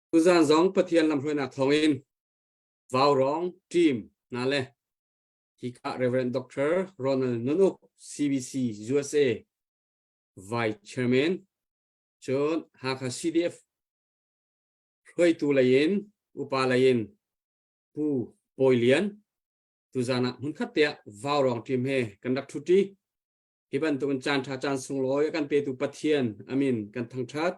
Tuzaan zong Pathian lamhruainak thawngin Vaurawng team hna le hika Reverend Dr. Ronald Nunuk CBC USA Vice Chairman cun Hakha CDF hruaitu lei in upa lei in Pu Pawi Lian tuzaan ah hmunkhat te ah Vaurawng team he kan rak ṭhuṭi. Hi bantukin caan ṭha caan sunglawi a kan petu Pathian amin kan thangṭhat.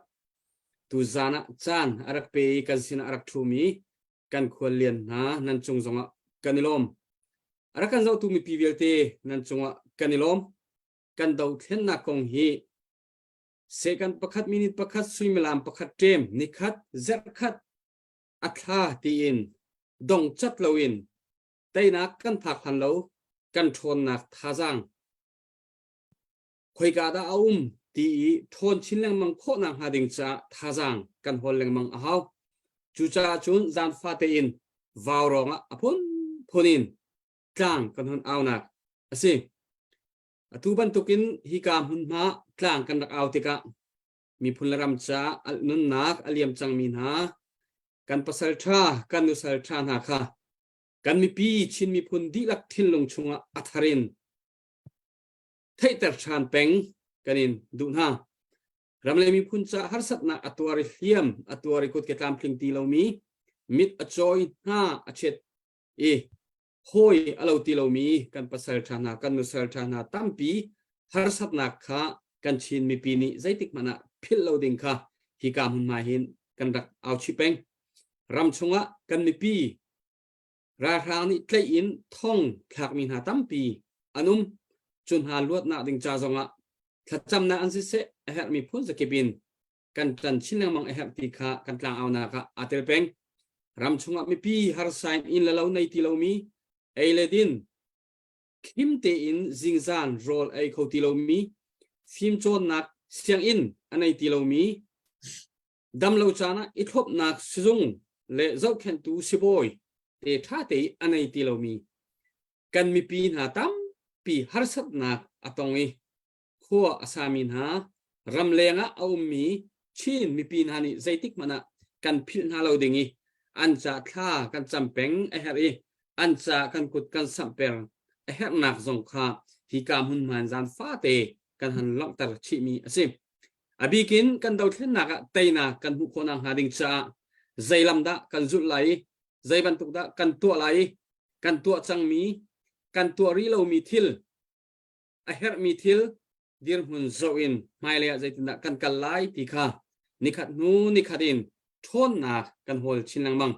Tuzaan ah caan a rak pe i kan sinah a rak ṭhumi kan khuallian hna nan cung zongah kan i lawm. A rak kan zohtu mipi vialte nan cungah kan i lawm. Kan dothlennak kong hi second pakhat minute pakhat suimilam pakhat ṭem nikhat zerhkhat a thla tiin dong cat loin teinak kan phak hlan lo kan ṭhawnnak thazaang khoika dah a um ti i ṭhawn chin lengmang khawhnak hnga ding caah thazaang kan hawl lengmang a hau. Cucaah cun zaanfa tein vaurawng ah a phunphun in tlang kan hun aunak a si. Atu bantukin hika hmunhma tlang kan rak au tikah miphun le ram caah nunnak a liam cangmi hna kan pasal ṭha kan nusal ṭha hna kha kan mipi Chin miphun dihlak thinlung chungah a thar in theihter ṭhan peng kan in duh hna. Ram le miphun ca harsatnak a tuar i hliam a tuar i kutke tlamtling ti lomi mit a cawi hna a chet i hawi a lo ti lomi kan pasal ṭha hna kan nusal ṭha hna tampi harsatnak kha kan Chin mipi nih zeitik hmanh ah philh lo ding kha hika hmunhma hin kan rak au chih peng. Ram chungah kan mipi ralhrang nih tlaih in thong thlakmi hna tampi an um. Cu hna luatnak ding ca zongah thlacamnak an siseh a herhmi phun zakip in kan ṭan chin lengmang a herh ti kha kan tlangaunak ah aa tel peng. Ram chungah mipi harsa in inn le lo nei ti lomi, ei le din khim tein zingzan rawl ei kho ti lomi, fimcawnnak sianginn a nei ti lomi, damlo caan ah i thlopnak sizung le zohkhenhtu sibawi te ṭha te a nei ti lomi kan mipi hna tampi harsatnak a tong i khua a sami hna ramleng ah a ummi Chin mipi hna nih zeitik hmanh ah kan philh hna lo ding i an ca thla kan cam peng a herh i an ca kan kut kan samh peng a herhnak zong kha hika hmunhma in zan fate kan han langhter chihmi a si. A bikin kan dothlennak ah teinak kan hmuh khawhnak hnga ding caah zei lam dah kan zulh lai i zei bantuk dah kan tuah lai i kan tuah cangmi kan tuah rih lomi thil a herhmi thil dirhmun zoh in hmailei ah zeitindah kan kal lai ti kha nikhat hnu nikhat in ṭhawnnak kan hawl chin lengmang.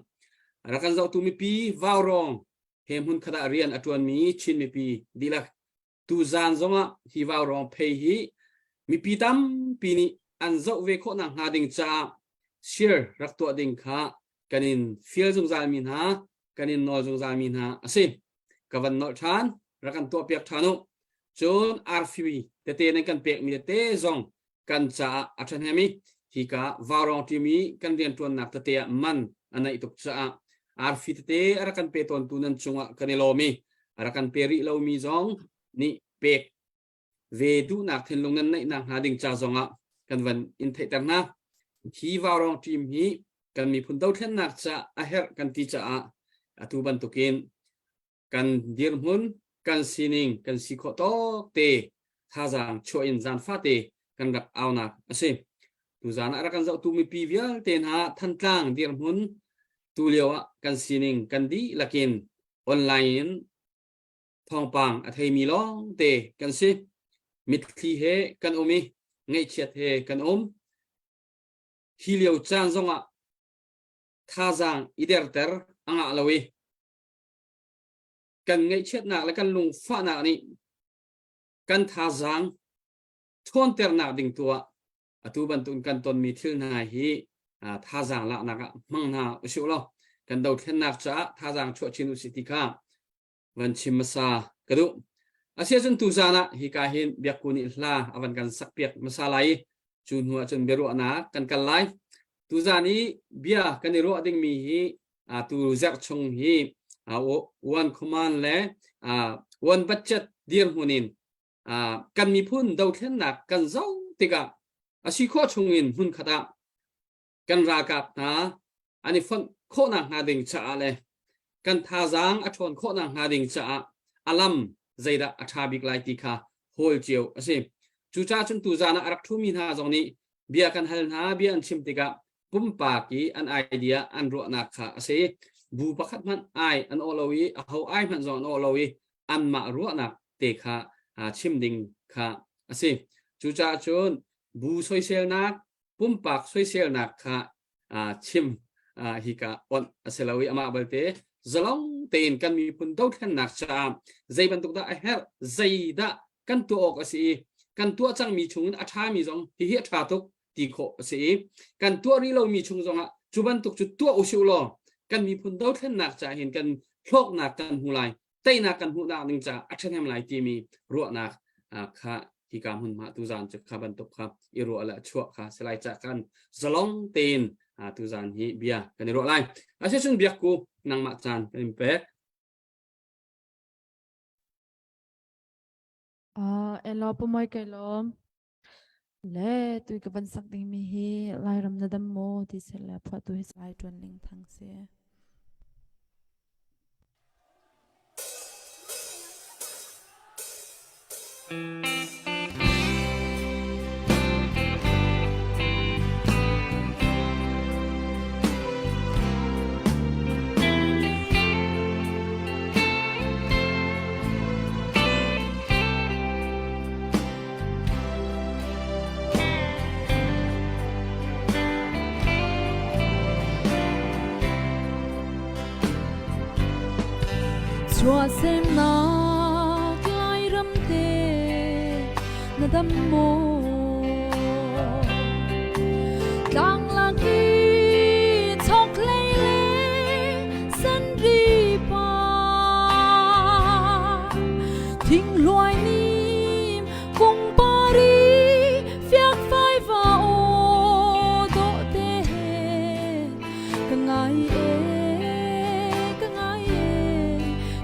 Rak kan zohtu mipi vaurawng he hmun khat ah rian a ṭuanmi Chin mipi dihlak tuzaan zongah hi vaurawng phei hi mipi tampi nih an zoh ve khawhnak hnga ding caah share rak tuah ding kha kan in fial zungzalmi hna kan in nawl zungzalmi hna a si. Ka van nolh ṭhan, rak kan tuahpiak ṭhan u. Cun arfi tete nan kan pekmi tete zong kan caah a ṭhahnem i hika vaurawng ṭim i kan rianṭuannak tete ah man a naih tuk caah arfi tete a rak kan pe tawntu nan cungah kan i lawm i a rak kan pe rih lomi zong nih pek ve duhnak thinlung nan neihnak hnga ding ca zongah kan van in theihter hna. Hi vaurawng ṭim hi kan miphun dothlennak ca a herh kan ti caah atu bantukin kan dirhmun kan sining kan si khawh tawk te thazaang chuah in zan fate kan rak aunak a si. Tuzaan ah rak kan zohtu mipi vialte hna Thantlang dirhmun tu lio ah kan sining kan dihlak in online in thawngpang a theimi lawng te kan si. Mitthli he kan um i ngaihchiat he kan um. Hi lio caan zongah thazaang i derter a ngah lo i kan ngaihchiatnak le kan lungfahnak nih kan thazaang ṭhawnternak ding tu ah atu bantuk kan tonmi thil hna hi thazaang laknak ah hmang hna usih law kan dothlennak caah thazaang chuah chin usih ti kha van chim hmasa ka duh. Asiahcun tuzaan ah hika hin Biakku nih hla a van kan sakpiak hmasa lai i cu hnu ah cun biaruahnak kan kal lai. Tuzaan i bia kan i ruah dingmi hi tu zarh chung hi one command le one budget dirhmun in kan miphun dothlennak kan zoh tikah a si khawh chungin hmunkhat ah kan ralkap hna. an i fonh khawhnak hnga ding caah le kan thazaang a ṭhawn khawhnak hnga ding caah a lam zeidah a ṭha bik lai ti kha hawl cio a si. Cucaah cun tuzaan ah a rak ṭhumi hna zong nih bia kan hal hna, bia an chim tikah pumpak i an idea an ruahnak kha a si. Bu pakhat hmanh ai an awh lo i aho ai hmanh zong an awh lo i anmah ruahnak te kha chim ding kha a si. Cucaah cun bu soiselnak, pumpak soiselnak kha chim hika onh a si lo i amah balte zalong tein kan miphun dothlennak caah zei bantuk dah a herh, zeidah kan tuah awk a si i kan tuah cangmi chungin a ṭhami zong hihi a ṭha tuk ti khawh a si i kan tuah rih lomi chung zongah cu bantuk cu tuah usih law kan miphun dothlennak caah hin kan hlawknak kan hmu lai, teinak kan hmuhnak ding caah a ṭhahnem lai timi ruahnak kha hika hmunhma tuzaan cu kha bantuk kha i ruah le chuah kha si lai cah kan zalong tein tuzaan hi bia kan i ruah lai. Asicun biakku nangmah caan kan in pek. Elo pumoi kai lawm. Le tui ka van sak dingmi hi Lairam na dam maw ti seh le phuahtu hi Lai Ṭuan Ling Thang si. Chuahsemnak Lairam te na dam maw? Tlanglak i chokhlei le senri par thing hluai nim kung pari fiakfai va aw dawh te he ka ngai e, ka ngai e,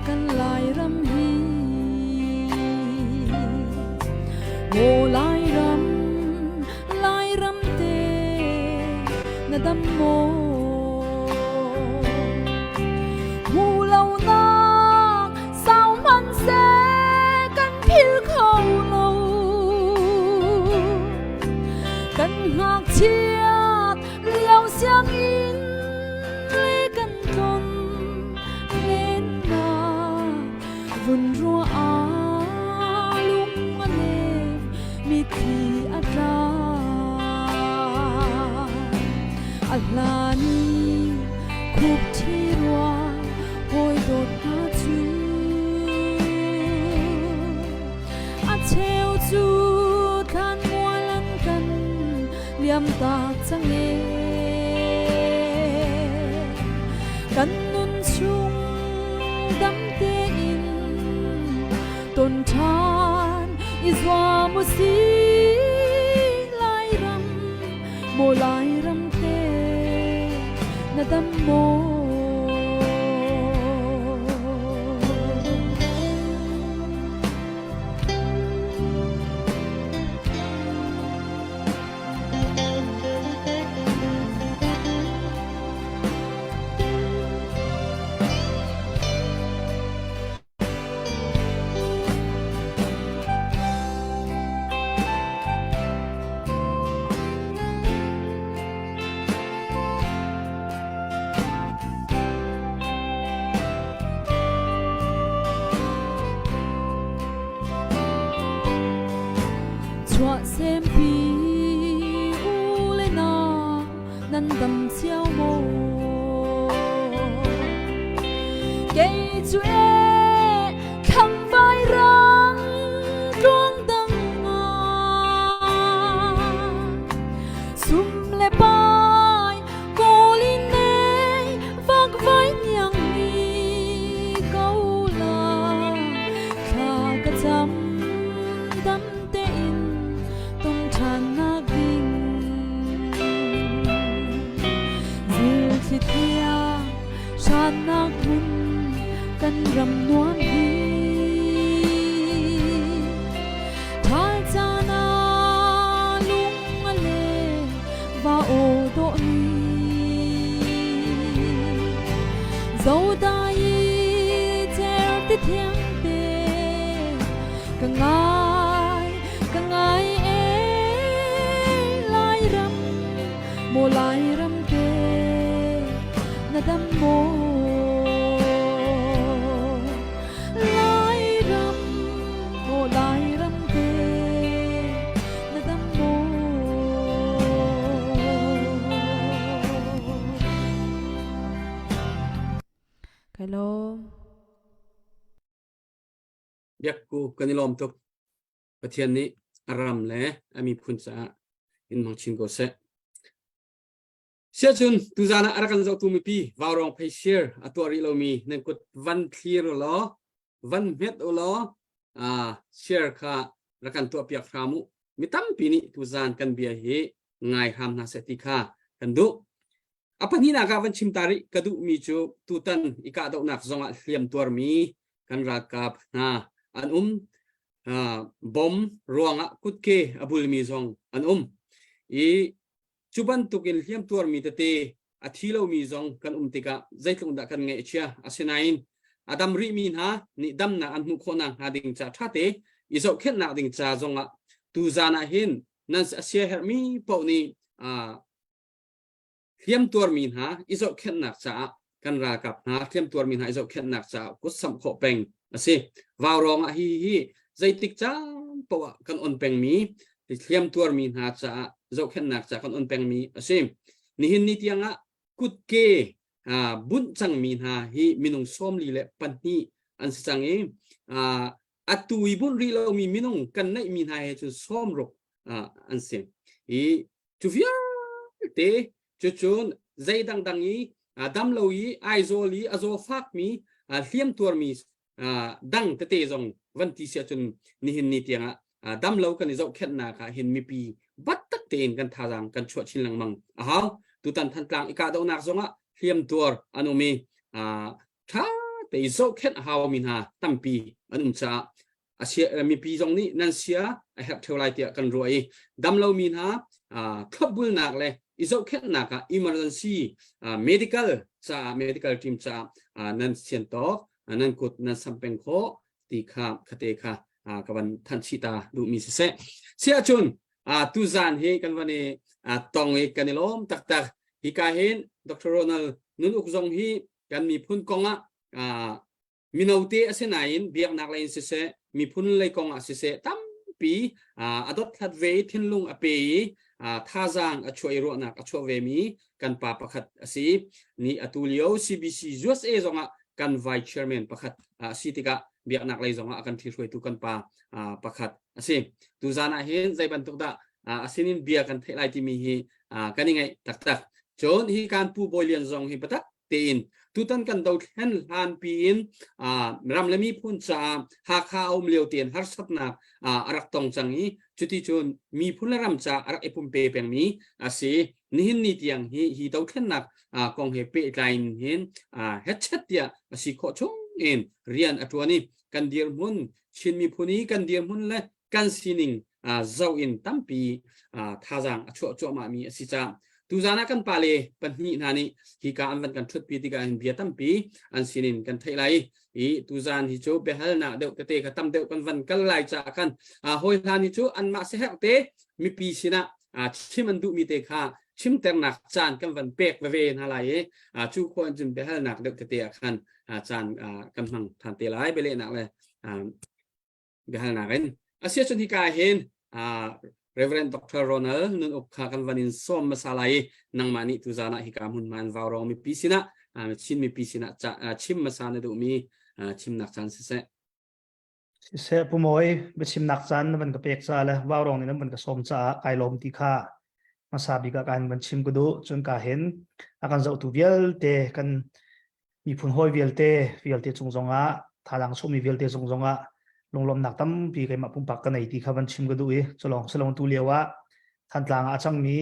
kan Lairam hi. Maw Lairam, Lairam te na dam maw? Hmu lo nak sau hmanhseh kan phil kho lo. Kan ngakchiat lio sianginn le kan tlon lennak vun ruah ah lung a leng, mitthli a tla. A hlan i khupṭhi rua hawi dawt hna cu a cheu cu thlanmual an kan liamtak cang e. Kan nun chung dam tein ton ṭhan i zuam u sih. Lairam maw, Lairam te na dam maw? Chuahsempi u le nau nan dam cio maw? Kei cu e thlam vai rang tluang dang ah sum le pai kawl in nei vak vai niang ni ko la thla ka cam dam tein tong ṭhan nak ding zilthli thiang hrannak hmun kan ram nuam hi ṭhal caan ah lung a leng va aw dawh ni. Zodai i cer ti thiang te ka ngai ka ngai e Lairam maw Lairam te na dam maw Lairam maw Lairam te na dam maw Kai lawm. Biakku kan i lawm tuk. Pathian nih a ram le a miphun caah in hmang chin ko seh. Siacun tuzan ah a rak kan zohtu mipi vaurawng phei share a tuah rih lomi nan kut van thlir law van hmet u law share kha rak kan tuah piak hram u. Mi tampi nih tuzan kan bia hi ngai hram hna seh ti kha kan duh. A pahnihnak ah van chim ta rih ka duhmi cu tutan i kahdohnak zongah hliam tuarmi kan ralkap hna an um. Bom ruangah kutke a bulmi zong an um. I cu bantukin hliam tuarmi tete a thi lomi zong kan um tikah zeitluk dah kan ngaih a chia. Asinain a dam rihmi hna nih damnak an hmuh khawhnak hnga ding ca ṭhate i zohkhenhnak ding ca zongah tuzan ah hin nan a siaherhmi paoh nih hliamtuarmi hna i zohkhenhnak caah kan ralkap hna hliamtuarmi hna i zohkhenhnak caah kutsamh khawh peng a si. Vaurawng ah hi hi zeitik caan poah kan on pengmi hliamtuarmi hna caah zohkhenhnak caah kan on pengmi a si. Nihin ni tiangah kutke bunh cangmi hna hi minung 42 an si cang i atu i bunh rih lomi minung kan neihmi hna he cun 60 an si. I Cu vialte cucun zei dangdang i dam lo i Aizawl i a zaw fakmi hliamtuarmi dang tete zong van ti si ahcun nihin ni tiangah dam lo kan i zohkhenhnak ah hin mipi battak tein kan thazaang kan chuah chin lengmang a hau. Tutan Thantlang i kahdohnak zongah hliamtuar an um i ṭha te i zohkhenh a haumi hna tampi an um caah a sia mipi zong nih nan sia a herh theo lai tiah kan ruah i damlomi hna thlopbulnak le i zohkhenhnak ah emergency medical caah medical team caah nan sian tawk nan kut nan sam peng khawh ti kha khate kha ka van thanh chih ta duhmi siseh siah cun tuzan hi kan van i tong i kan i lawm taktak hika hin Dr. Ronald Nun Uk zong hi kan miphun kong ah mino te a si nain biaknak lei in siseh miphun lei kong ah siseh tampi a dothlat ve i thinlung a pe i thazaang a chuah i ruahnak a chuah ve mi kan pa pakhat a si ni atu lio CBC USA zongah kan vice chairman pakhat a si tikah biaknak lei zongah a kan ṭhihruaitu kan pa pakhat a si tuzan ah hin zei bantuk dah a sinin bia kan theih lai timi hi kan i ngaih taktak cun hi kan pu Bawi Lian zong hi patak tein tutan kan dothlen hlan piin ram le miphun caah Hakha a um lio tein harsatnak a rak tong cang i cuti cun miphun le ram caah a rak i pumpe pengmi a si. Nihin ni tiang hi hi dothlennak kong he pehtlai in hin hetchet tiah a si khawh chung in rian a ṭuan i kan dirhmun Chin miphun i kan dirhmun le kan sining zoh in tampi thazaang a chuah cuahmahmi a si caah tuzan ah kan pale pahnih hna nih hika an van kan ṭhutpi tikah hin bia tampi an sinin kan theih lai i tuzan hi cu biahalnak deuh tete kha tam deuh kan van kal lai caah khan hawi hlan hi cu anmah siaherh te mipi sinah chim an duhmi te kha chimternak caan kan van pek veve hna lai i cu khua in cun biahalnak deuh tete ah khan caan kan hmang than te lai bialehnak le biahalnak in asiahcun hika hin Reverend Dr. Ronald Nun Uk kha kan van in sawm hmasa lai i nangmah nih tuzan ah hika hmunhma in vaurawng mipi sinah Chin mipi sinah chim hmasa na duhmi chimnak caan siseh. Siseh Pu Mawi biachimnak caan na van ka pek ca le vaurawng nih nan van ka sawm caah kai lawm ti kha hmasa bik ah kan van chim ka duh cun ka hin a kan zohtu vialte kan miphun hawi vialte vialte cung zongah thazaang sawmmi vialte cung zongah lunglawmhnak tampi keimah pumpak ka nei ti kha van chim ka duh i culong silong tu lio ah Thantlang ah a cangmi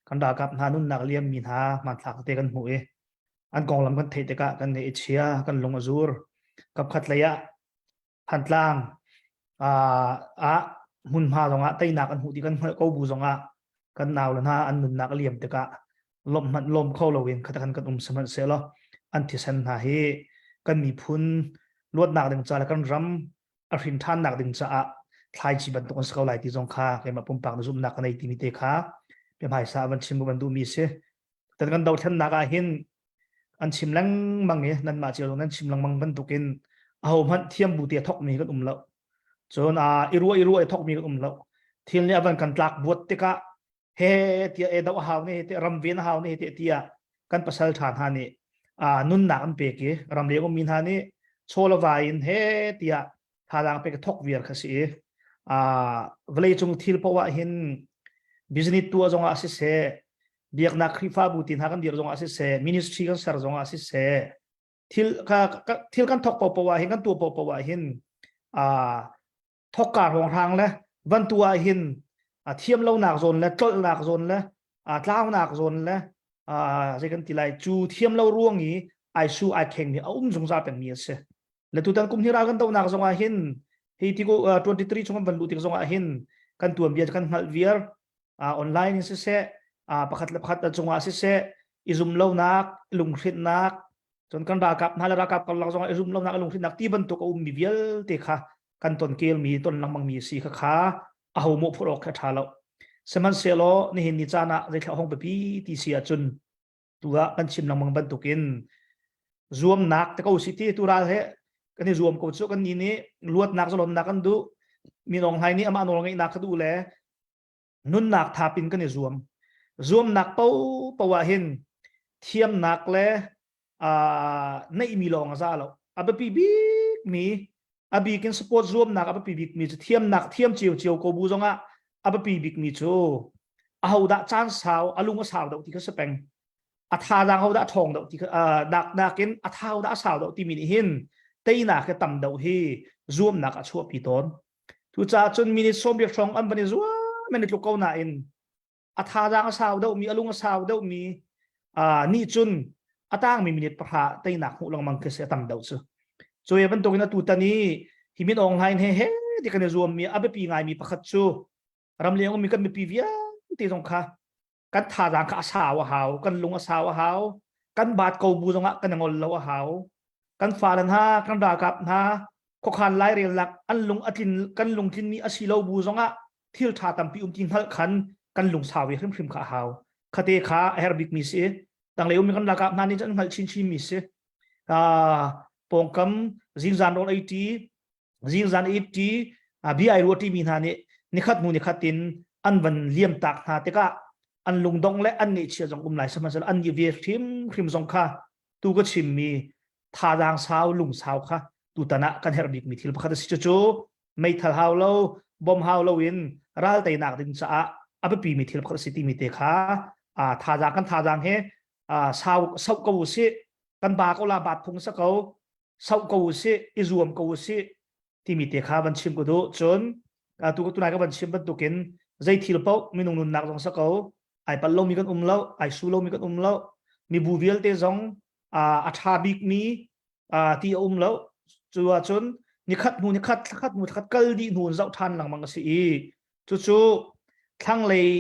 kan ralkap hna nunnak liammi hna hmanthlak te kan hmuh i an konglam kan theih tikah kan ngaih a chia kan lung a zur kapkhat lei ah Thantlang ah hmunhma zongah teinak an hmuh ti kan hngalh ko bu zongah kan nau le hna an nunnak a liam tikah lawmh hmanh lawm kho loin khatakhan kan um sihmanhsehlaw. An thisen hna hi kan miphun luatnak ding ca le kan ram a hrin ṭhannak ding caah thlaici bantuk an si ko lai ti zong kha keimah pumpak na zumhnak ka nei timi te kha biahmaisa van chim van duhmi si. Tan kan dothlennak ah hin an chim lengmang i nanmah cio zong nan chim lengmang bantukin aho hmanh thiam bu te thokmi kan um lo. Cun a i ruah i ruah i thokmi kan um lo. Thil nih a van kan tlak buat tikah he tiah e do hau ne te ram ven hau ne te tiah kan pasal tha hna nih a nunnak an pek i ram leng ummi hna nih chawlawai in he tiah thazaang pek thok viar kha si i a vawlei cung thil poah hin business tuah zongah siseh biaknak Khrihfabu ti hna kan dir zongah siseh ministry kan ser zongah siseh thil ka thil kan thok poah hin kan tuah poah hin a thokka hrawnghrang le van tu ah hin a thiam lonak zawn le tlolhnak zawn le a tlaunak zawn le a zei kan ti lai cu thiam lo ruang i ai su ai kheng mi a um zungzal peng mi a si le tutan kum hi ral kan donak zong ah hin hi ti ko 23 chung kan van luh tik zong ah hin kan tuan bia kan hngalh viar online in siseh pakhat le pakhat cungah siseh i zum lonak lunghrinnak cun kan ralkap hna le ralkap karlak zong ah i zum lonak lunghrinnak ti bantuk a ummi vialte kha kan ton kelmi ton lengmang mi si kha kha aho mawh phurh awk kha ṭha lo sihmanhsehlaw nihin ni caan ah zeithla hong biapi ti si ahcun tu ah kan chim lengmang bantukin zuamnak te ko si ti tu ral he kan i zuam ko cu kan ni nih luatnak zalonnak kan duh minong hlai nih amah nawl ngeihnak ka duh le nunnak thapin kan i zuam zuamnak po po ah hin thiamnak le neihmi lawng a za lo a biapi bik mi a bik in sport zuamnak a biapi bik mi cu thiamnak thiam cio cio ko bu zongah a biapi bik mi cu ahodah caan sau a lung a sau deuh ti kha si peng a thazaang hodah ṭhawng deuh ti kha nak nakin a thau dah a sau deuh timi nih hin teinak hi tam deuh hi zuamnak a chuahpi tawn Cucaah cun minute 20 hrawng an van i zuam an i tluk ko nain a thazaang a sau deuhmi a lung a sau deuhmi nih cun a tangmi minute pahra teinak hmuh lengmang khi si a tam deuh cu. Cu hi bantukin atu tan i hi Min Aung Hlaing he he ti kan i zuammi a biapi ngaimi pakhat cu ramleng ummi kan mipi vialte zong kha kan thazaang kha a sau a hau kan lung a sau a hau kan baat ko bu zongah kan ngol lo a hau kan fale hna kan ralkap hna khuakhan lairelnak an lung a tlin kan lungtlin mi a si lo bu zongah thil tha tampi um ti hngalh khan kan lung sau ve hrimhrim kha a hau khate kha a herh bik mi si tanglei um kan ralkap hna nih cun an hngalh chinchin mi si pawngkam zingzan rawl ei ṭi zingzan it ṭi bia ai ruah ṭimi hna nih nikhat hnu nikhat in an van liam tak hna tikah an lungdong le an ngeihchia zong um lai sihmanhsehlaw an nih ve hrimhrim zong kha tu ka chimmi thazaang sau lungsau kha tutan ah kan herh bikmi thil pakhat a si cucu meithal hau lo bom hau lo in ral teinak ding caah a biapimi thil pakhat a si timi te kha thazaang kan thazaang he sau sau ko usih kan ba ko la bat phung sa ko sau ko usih i zuam ko usih timi te kha van chim ko duh cun tu tunai ka van chim bantukin zei thil paoh minung nunnak zong sa ko ai pal lomi kan um lo ai su lomi kan um lo mibu vialte zong a ṭha bikmi ti a um lo cu ahcun nikhat hnu nikhat thlakhat hnu thlakhat kal dih hnu in zoh ṭhan lengmang a si i cucu thlanglei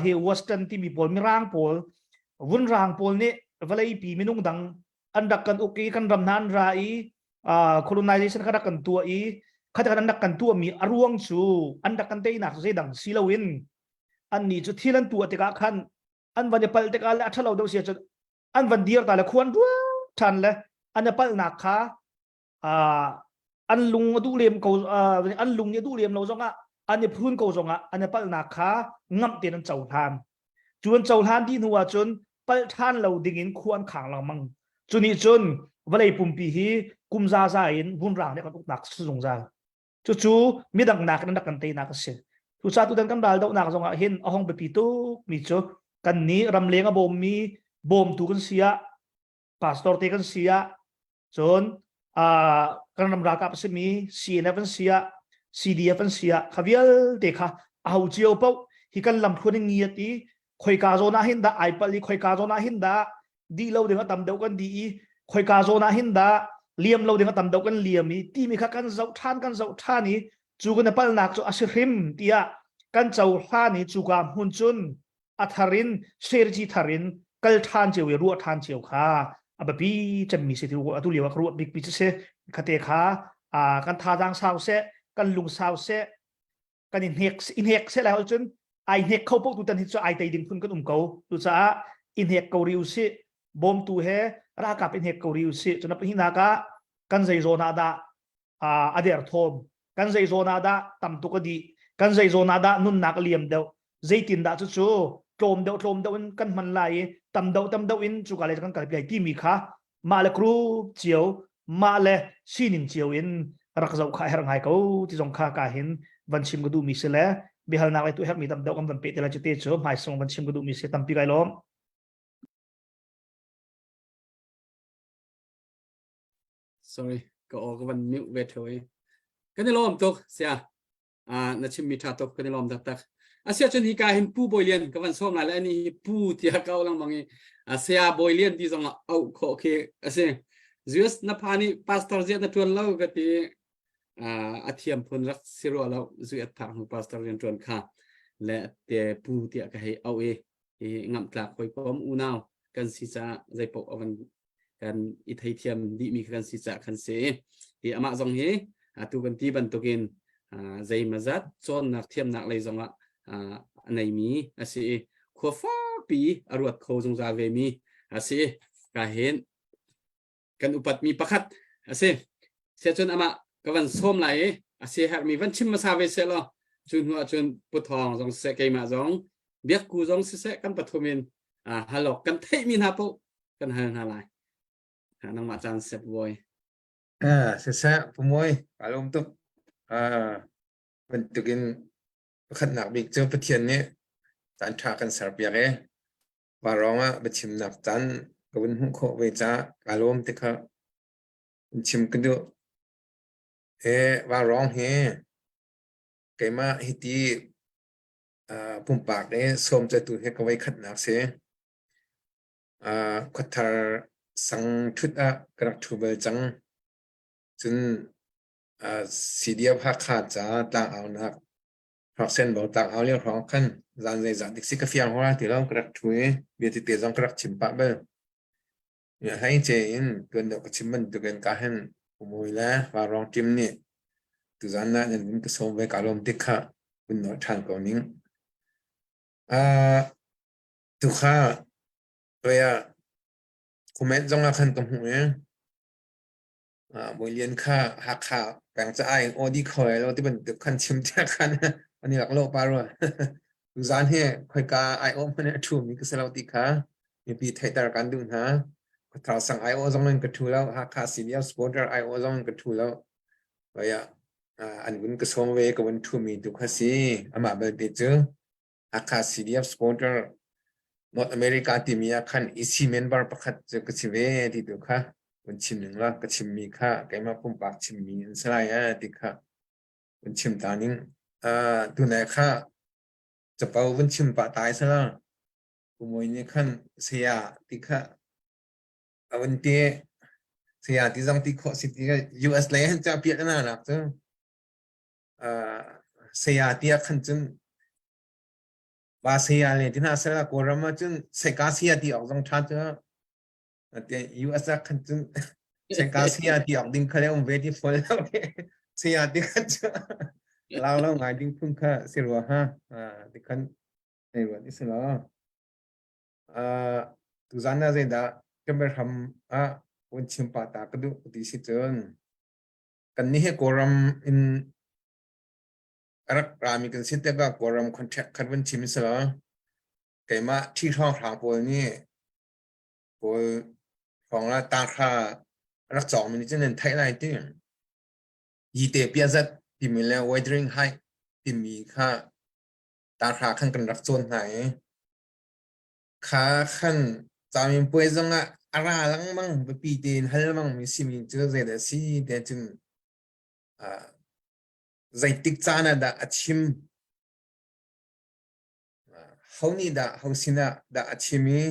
hi western timi pawl mirang pawl vunrang pawl nih vawleipi minung dang an rak kan uk i kan ram hna an ra i colonization kha rak kan tuah i khat an rak kan tuahmi a ruang cu an rak kan teinak cu zeidang si loin annih cu thil an tuah tikah khan an van i palh tikah le a ṭhalo deuh si ahcun an van dir ta le khuan ruak ṭhan le an i palhnak kha an lung a duh lem ko an lung nih a duh lem lo zongah an i phun ko zongah an i palhnak kha ngamh tein an cohlan cu an cohlan dih hnu ahcun palh ṭhan lo dingin khua an khang lengmang cu nih cun vawlei pumpi hi kum zaza in vunrang nih kan uknak si zungzal cucu midang nak in rak kan teinak a si cucaah tutan kan ral dohnak zongah hin a hong biapi tuk mi cu kan nih ramleng a bawmmi bawmtu kan si ah pastor te kan si ah cun kan ram ralkap a simi CNF an si ah CDF an si ah kha vialte kha a ho cio paoh hi kan lam thluan in ngiat i khoika zawn ah hin dah ai palh i khoika zawn ah hin dah dih lo ding a tam deuh kan dih i khoika zawn ah hin dah liam lo ding a tam deuh kan liam i timi kha kan zoh ṭhan kan zoh ṭhan i cu kan i palhnak cu a si hrim tiah kan cohlan i cuka hmun cun a thar in strategy thar in kal ṭhan cio i ruah ṭhan cio kha. a biapi cemmi si ti atu lio ah ka ruah bik mi cu si. Khate kha kan thazaang sau seh, kan lung sau seh, kan i hnek i hnek seh lai cun ai hnek kho poh tu tan hi cu ai tei ding phun kan um ko. Cucaah i hnek ko ri usih, bawmtu he ralkap i hnek ko ri usih. Cun a pahnihnak ah kan zei zawn ah dah a derthawm, kan zei zawn ah dah tam tuk a dih, kan zei zawn ah dah nunnak a liam deuh, zeitin dah cucu tlawm deuh tlawm deuh in kan hman lai i tam deuh tam deuh in cuka lei kan kalpi lai timi kha mah le group cio, mah le sining cio in rak zoh kha a herh ngai ko ti zong kha ka hin van chim ka duhmi si le biahalnak le tu herhmi tam deuh kan van pe te lai cu te cu hmaisung van chim ka duhmi si. Tampi kai lawm. Sorry, ka aw ka van mute ve theo i. Kan i lawm tuk sia. Na chimmi ṭha tuk, kan i lawm taktak. Asia cun hika hin Pu Bawi Lian ka van sawm lai le ani hi Pu tiah ka auh lengmang i Saya Bawi Lian ti zong ah auh khawh khi a si. US na pha nih pastor ziah na ṭuan lo ka ti. A thiam phun rak si rua lo zu at phak hnu pastor rian ṭuan kha le te Pu tiah ka hei auh i hi ngamhtlak hawikom unau kan si caah zeipaoh a van kan i theithiam dihmi kan si caah kan si. Hi amah zong hi atu kan ti bantukin zeimazat cawnnak thiamnak lei zongah a neimi a si i khua fakpi a ruat kho zungzal ve mi a si. Ka hin kan upatmi pakhat a si. Siacun amah ka van sawm lai i a si herhmi van chim hmasa ve seh law cu hnu ah cun Pu Thawng zong siseh, keimah zong, Biakku zong siseh, kan pathum in halok kan theihmi hna paoh kan hal hna lai. Nangmah caan sep bawi. Siseh Pu Mawi, kaa lawm tuk. Bantukin pakhatnak bik cu Pathian nih caan ṭha kan serpiak i Vaurawng ah biachimnak caan ka vun hmuh khawh ve caah kaa lawm ti kha in chim ka duh. Vaurawng hi keimah hiti pumpak i sawm catu hi ka voikhatnak si. Khuathar sang ṭhut ah ka rak ṭhu bal cang. Cun CDF Hakha ca tlangaunak Hraksenbo tlangau lio hrawng khan zan zeizat dik si ka fiang hua ti lo ka rak ṭhu i bia tete zong ka rak chim pah bal. Hleice in tuan deuh ka chim bantukin ka hin Umui le Vaurawng team nih tuzan ah nan vun ka sawm ve ka lawm tik kha vun nawl ṭhan ko ning. Tukha toi ah comment zong ah khan ka hmuh i Bawi Lian kha Hakha peng ca in aw di kho lai lo ti bantuk khan chim tiah khan an i rak lawh pa rua. Tuzaan hi khoika ai awh hmanh a ṭhumi ka si lo ti kha mipi theihter kan duh hna. Khuathar sang ai awh zong in ka ṭhu lo, Hakha CDF supporter ai awh zong in ka ṭhu lo. Hoi ah an vun ka sawm ve ka vun ṭhumi tu kha si. Amah belte cu Hakha CDF supporter North America timi ah khan EC member pakhat cu ka si ve ti tu kha vun chim ning la ka chimmi kha keimah pumpak chimmi an si lai eh ti kha vun chim ta ning. Tunai kha capo vun chim pah tai sala Pu nih khan saya ti kha a vun ti. Saya ti zong ti khawh si ti US lei han ca piak na nak cu saya ti ah khan cun pa saya le ti hna sala Kawlram ah cun seka saya ti awk zong ṭha cu US ah khan cun seka saya ti awk ding kha le um ve ti fawn lo saya ti khan cu lau lo ngai ding phun kha si rua ha ti khan nei ruat i si lo. Tuzan ah zeidah camera ah un chim pa ta ka duh ti si cun kan nih hi Kawlram in rak rami kan si tikah Kawlram contract khat van chim si lo. Keimah ṭhi hrawng hrang pawl nih pawl hrawng la tanghra rak cawng mi nih cun nan theih lai ti. Yite piazat timi le Wuthering Height timi kha tanghra khan kan rak cawn hna i kha khan caminpuai zong ah a ra lengmang biapi tein hal lengmang mi simi cu zeidah a si tiah cun zeitik caan ah dah a chim, ho nih dah ho sinah dah a chim i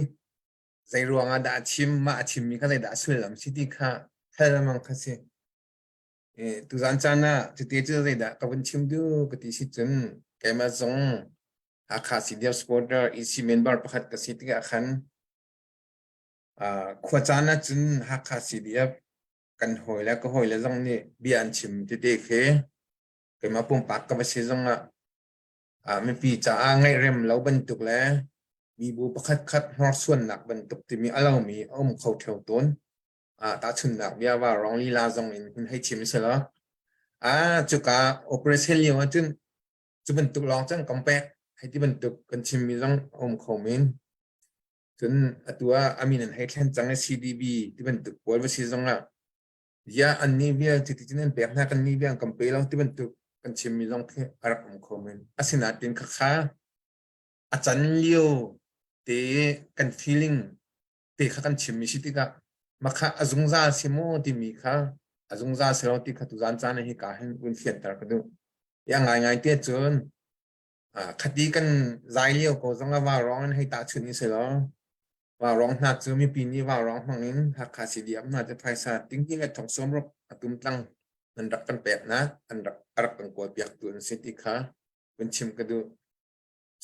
zei ruang ah dah a chim, mah a chimmi kha zeidah a sullam si ti kha hal lengmang kha si. Tuzaan caan ah cuti cu zeidah ka vun chim duh ka ti si cun keimah zong Hakha CDF supporter EC member pakhat ka si tikah khan. Khua caan ahcun Hakha CDF kan hawi le ka hawi le zong nih bia an chim tete khi keimah pumpak ka va si zong ah mipi caah ngaih-rem lo bantuk le mibu pakhat khat hnorsuannak bantuk timi a lomi a um kho ṭheo tawn. Tahchunhnak bia va rong lila zong in hun hei chim selaw cuka operation lio ahcun cu bantuk lawng cun kan pek hei ti bantuk kan chimmi zong a um kho men. Cun atu ah a min an hei thlen cang i CDB ti bantuk pawl va si zong ah ya annih vial cuti cun an pek hna kan nih vial kan pe lo ti bantuk kan chimmi zong khi a rak um kho men. Asinain khakha a can lio te kan feeling te kha kan chimmi si tikah makha a zungzal si maw timi kha a zungzal si lo ti kha tuzan caan hi ka hin vun fianter ka duh. Ya ngaingai te cun khati kan zai lio ko zong ah vaurawng in hei tahchunh i si law vaurawng hna cu mipi nih vaurawng hmang in Hakha CDF hna cu phaisa tinghnih le thong sawmruk a tumtlang an rak kan pek na an rak a rak kan kawl piak tu an si ti kha vun chim ka duh.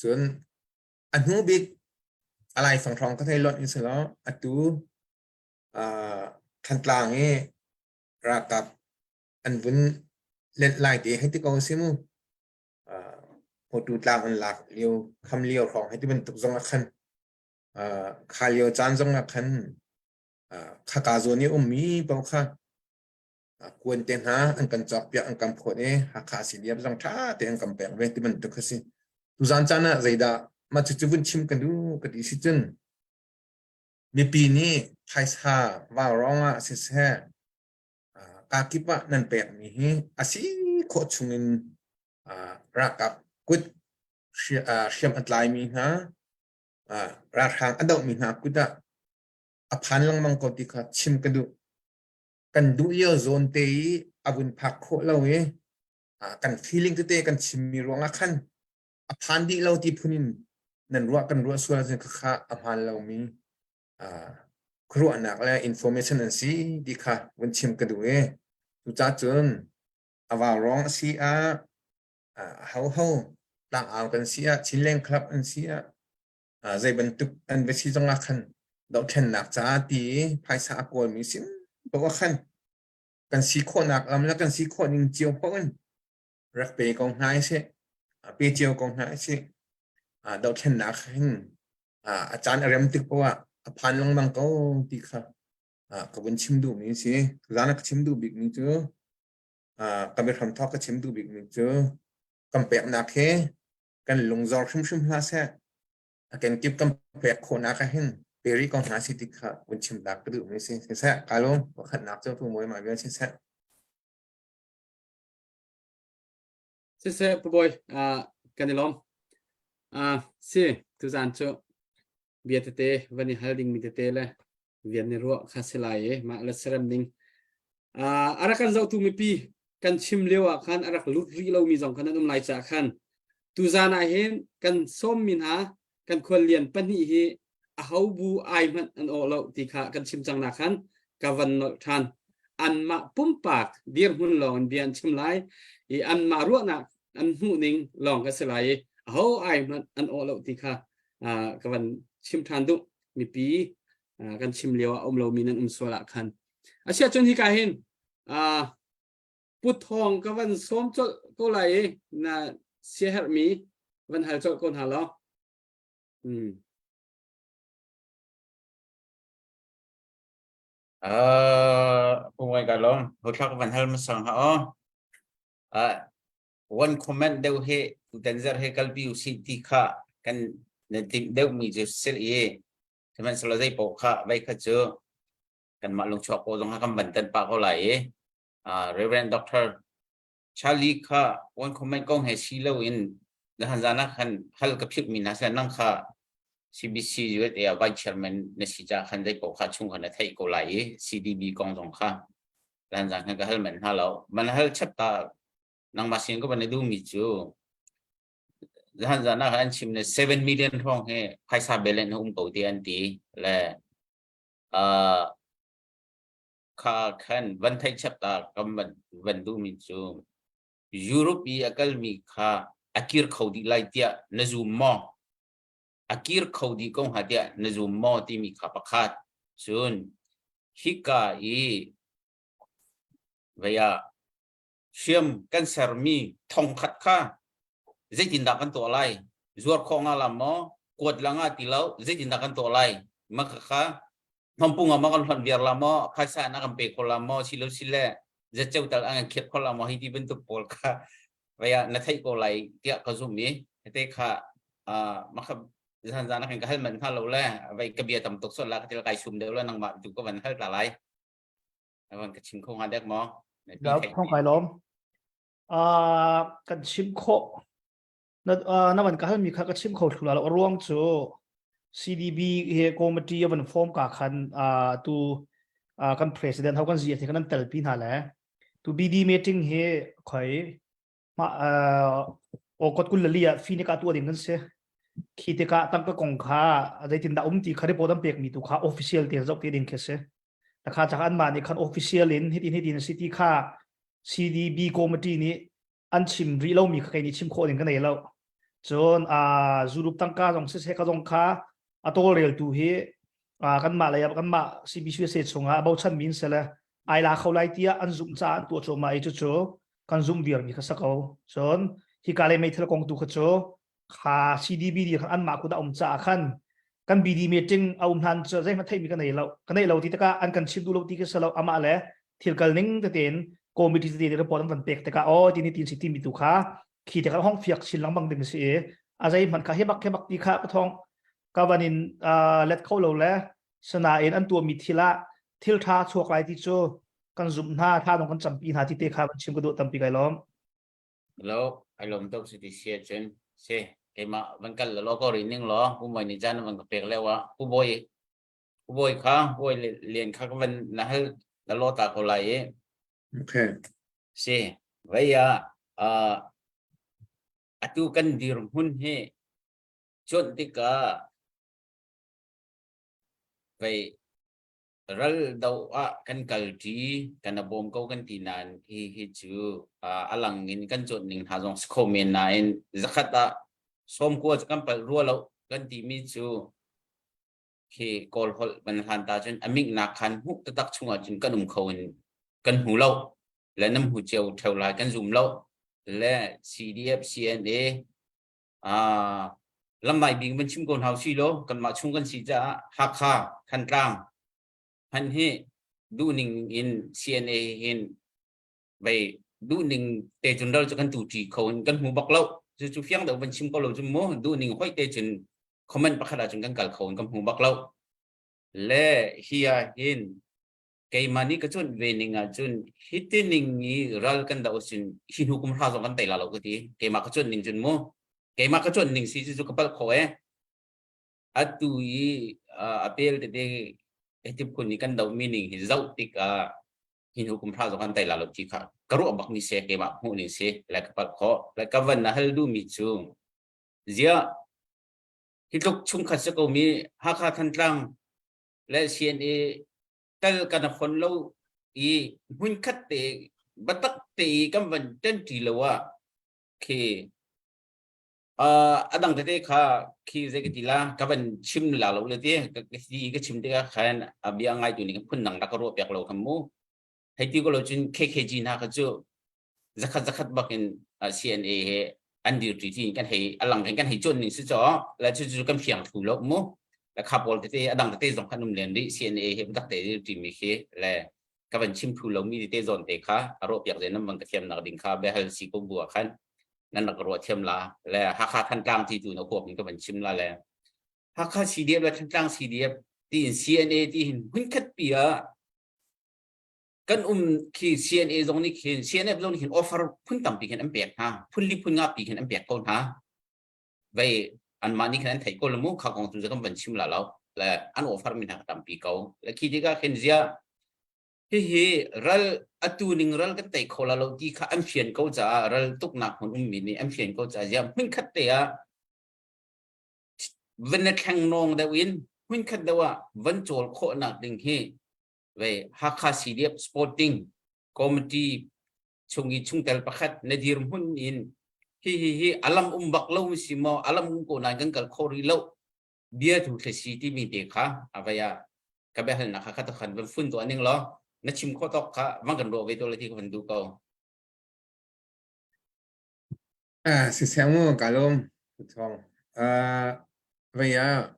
Cun a hnu bik a laifang hrawng ka thei lonh in si law atu Thantlang i ralkap an vun lenh lai te hei ti ko si mu. Hawtu tlang an lak lio kham lio hrawng hei ti bantuk zong ah khan kha lio caan zong ah khan khaka zawn i ummi paoh kha kuan te hna an kan cawk piak an kan phawt i Hakha CDF zong ṭha te an kan pek ve ti bantuk kha si. Tuzaan caan ah zeidah mah cucu vun chim ka duh ka ti si cun mipi nih phaisa vaurawng ah siseh kakip ah nan pekmi hi a si khawh chungin ralkap kut hriam a tlaimi hna ralhrang a dohmi hna kut ah a phan lengmang ko ti kha chim ka duh. Kan duh lio zawn te i a vun phak khawh lo i kan feeling tete kan chimmi ruangah khan a phan dih lo ti phun in nan ruah kan ruah sual ahcun khakha a hmaan lomi khuaruahnak le information an si ti kha vun chim ka duh i cucaah cun a vaurawng a si ah hoho tlangau kan si ah Chinland Club an si ah zei bantuk an va si zong ah khan dohthlennak ca ti phaisa a kawlmi sin paoh ah khan kan si khawhnak lam le kan si khawh ning cio paoh in rak pe ko hna sih pe cio ko hna sih dohthlennak hin a caan a rem tik poah a phan lengmang ko ti kha ka vun chim duhmi a si. Zan a ka chim duh bikmi cu ka biahram thawk ka chim duh bikmi cu kan peknak hi kan lungzor hrimhrim hlah seh. A kenkip kan pek khawhnak ah hin pe rih ko hna si ti kha vun chim tak ka duhmi a si. Siseh, kaa lawm. Pakhatnak cu pu mawi mah vial siseh. Siseh, Pu Bawi, kan i lawm. Si, tuzaan cu bia tete van i hal dingmi tete le vian ni ruah kha si lai i mah le serem ding. A rak kan zohtu mipi kan chim lio ah khan a rak lut rih lomi zong khan an um lai caah khan tuzaan ah hin kan sawmmi hna kan khuallian pahnih hi aho bu ai hmanh an awh lo ti kha kan chim cang na khan ka van nolh ṭhan. Anmah pumpak dirhmun lawng in bia an chim lai i anmah ruahnak an hmuh ning lawng ka si lai i aho ai hmanh an awh lo ti kha ka van chim ṭhan duh. Mipi kan chim lio ah um lomi nan um sual ah khan. Asiah cun hika hin Puthawng ka van sawm colh ko lai i na siaherhmi van hal colh ko hna law. Pungwai ka lawm. Hothlak van hal masang ha o. One comment deuh he tutan zar he kalpi usih ti kha kan na timh deuh mi cu sil i sihmanhsehlaw zei paoh kha vai kha cu kanmah lungchuak ko zong kha kan van tan pah ko lai i Reverend Doctor Charlie kha one comment kong he si lo in zahan zan ah khan hal ka philh mi hna seh nang kha CBC USA ah vice chairman na si ca khan zei paoh kha chung khan na theih ko lai i CDB kong zong kha zahan zan khan ka hal men hna lo man hal chap ta nangmah sin ka van i duh mi cu zahan zan ah khan an chim ne 7 million hrawng he phaisa belen um ko ti an ti le kha khan van theih chap ta kam van van duh mi cu Europe i a kalmi kha a kir kho dih lai tiah na zum maw? A kir kho dih ko hnga tiah na zum maw timi kha pakhat. Cun hika i vei ah hriam kan sermi thongkhat kha zeitindah kan tuah lai? Zuar khawh nga la maw? Kuat la nga ti lo, zeitindah kan tuah lai? Mah kha hnompung ah ma kan hlonh viar la maw? Phaisa na kan pe kho la maw? Silo sile zatceu tal an kan khiat kho la maw? Hi ti bantuk pawl kha vei ah na theih ko lai tiah ka zumh i hete kha mah kha zan zan ah khan ka hal manh hna lo le vei ka bia tam tuk sual la ka til kai sum deuh le nangmah tu ka van hal ta lai. Van ka chim kho hnga dek maw? Thong kai lawm. Kan chim khawh. Na na van ka hal mi kha ka chim kho thlu la lo ruang cu CDB he committee a van form ka khan tu kan president ho kan zi the kan an tel pi hna le tu BD meeting hi khoi ma okot kul li ah fi ni ka tu ding kan si khi tikah tangka kong kha zeitin dah um ti kha report an pek mi tu kha official te zok te ding khi si takha chak an mah nih khan official in hitin hitin si ti kha CDB committee nih an chim rih lomi kha kei nih chim khawh ding ka nei lo cun a zurup tangka zong siseh ka zong kha a tawlreltu hi kanmah lei ah kanmah CBCUSA chungah bochan min sele ai la kho lai tiah an zumh caah an tuah cuahmah i cucu kan zumh viarmi kha sa ko cun hika lei meithal kong tu kha cu kha CDB di khan anmah kut a um caah khan kan BD meeting a um hlan cu zeihmanh theihmi ka nei lo ka nei lo ti tikah an kan chim duh lo ti ka si lo amah le thil kal ning tein committee tete report an van pek tikah oh ti ni tin si timi tu kha khi tikah hong fiak chin lengmang ding si i a zeihmanh kha hi bak hi bak ti kha ka thong ka van in let kho lo le sanain an tuahmi thil ah thil tha chuak lai ti cu kan zumh hna tha dong kan campi hna ti te kha van chim ka duh tampi kai lawm Lo, ai lawm tuk si ti si ahcun si keimah van kal law ko rih ning law pu Moi nih caan van ka pek lio ah pu Bawi pu Bawi kha Bawi Lian kha ka van na hal na law ta ko lai i Okay. si vei ah uh, atu kan dirhmun hi cuanh tikah vei ral do ah kan kalṭi kan a bawm ko kan ti nain hi hi cu a lang in kan cuanh ning hna zong si kho men nain zakhat ah sawmkua cu kan palh rua lo kan timi cu khi Kawl holh van hlan ta cun a miknak khan hmuh taktak chungah cun kan um kho in kan hmu lo le nam hmu cio ṭheo lai kan zum lo le CDF CNA lamai bik van chim ko hna usih law kanmah chung kan si caah Hakha Thantlang hman hi duhning in CNA hin vei duhning te cun ral cu kan tu ṭi kho in kan hmu bak lo cu cu fiang deuh van chim ko lo cu mu duhning hoi te cun comment pakhat ah cun kan kal kho in kan hmu bak lo le hi ah hin keimah nih ka cuanh ve ning ahcun hiti ning i ral kan doh sin hi hnu kum hra zong kan tei la lo ka ti keimah ka cuanh ning cun mu keimah ka cuanh ning si cu ka palh kho e atu i a pel tete hiti phun i kan doh mi ning hi zoh tikah hi hnu kum hra zong kan tei la lo ti kha ka ruah bak mi se keimah hmuh ning si le ka palh kho le ka van na hal duh mi cu ziah hi tluk chungkhat si ko mi Hakha Thantlang le CNA tal kan fon lo i hmunkhat te batak te i kan van ṭanṭi lo ah khi a dang tete kha khi zei ka ti la ka van chim la lo le ti ti ka chim tikah khan a bia ngai tu nih phun dang rak ka ruah piak lo khan mu hei ti ko lo cun KKG hna kha cu zakhat zakhat bak in CNA he an dirṭi ti kan hei alang kan hei cuan ning si cho la cu cu kan fiang thlu lo mu la kha pawl tete adang tete zong khan um len rih CNA he dak te dirṭi mi khi le ka van chim thlu lo mi te zawn te kha a ro piak zen nam bang ka thiam nak ding kha behal si ko bua khan nan rak ruah thiam la le Hakha Thantlang ti tu na huap in ka van chim la le Hakha CDF le Thantlang CDF tiin CNA ti hin hun khat pi ah kan um khi CNA zong nih khin CNF zong nih khin offer phun tampi khin an pek hna phun li phun nga pi khin an pek ko hna vei anmah nih khin an theih ko le mu kha kong tu kan van chim la lo le an offer mi hna tampi ko le khi tikah khin zia hihi ral atu ning ral kan tei kho la lo ti kha an fian ko caah ral tuknak hmun ummi nih an fian ko caah zia hmun khat te ah van na thleng nawng deuh in hmun khat deuh ah van cawl khawhnak ding hi ve Hakha CDF Sporting Committee chung i chungtel pakhat na dirhmun in hi hi hi alam um bak lo si maw alam um ko nain kan kal kho rih lo bia tu thlasi timi te kha avaya. Ka biahalnak kha kha khan van fun tuah ning law na chim khawh tawk kha van kan ruah ve to le ti ka van duh ko. Ah, siseh mu ka lawm. Thawng. Ah, vei ah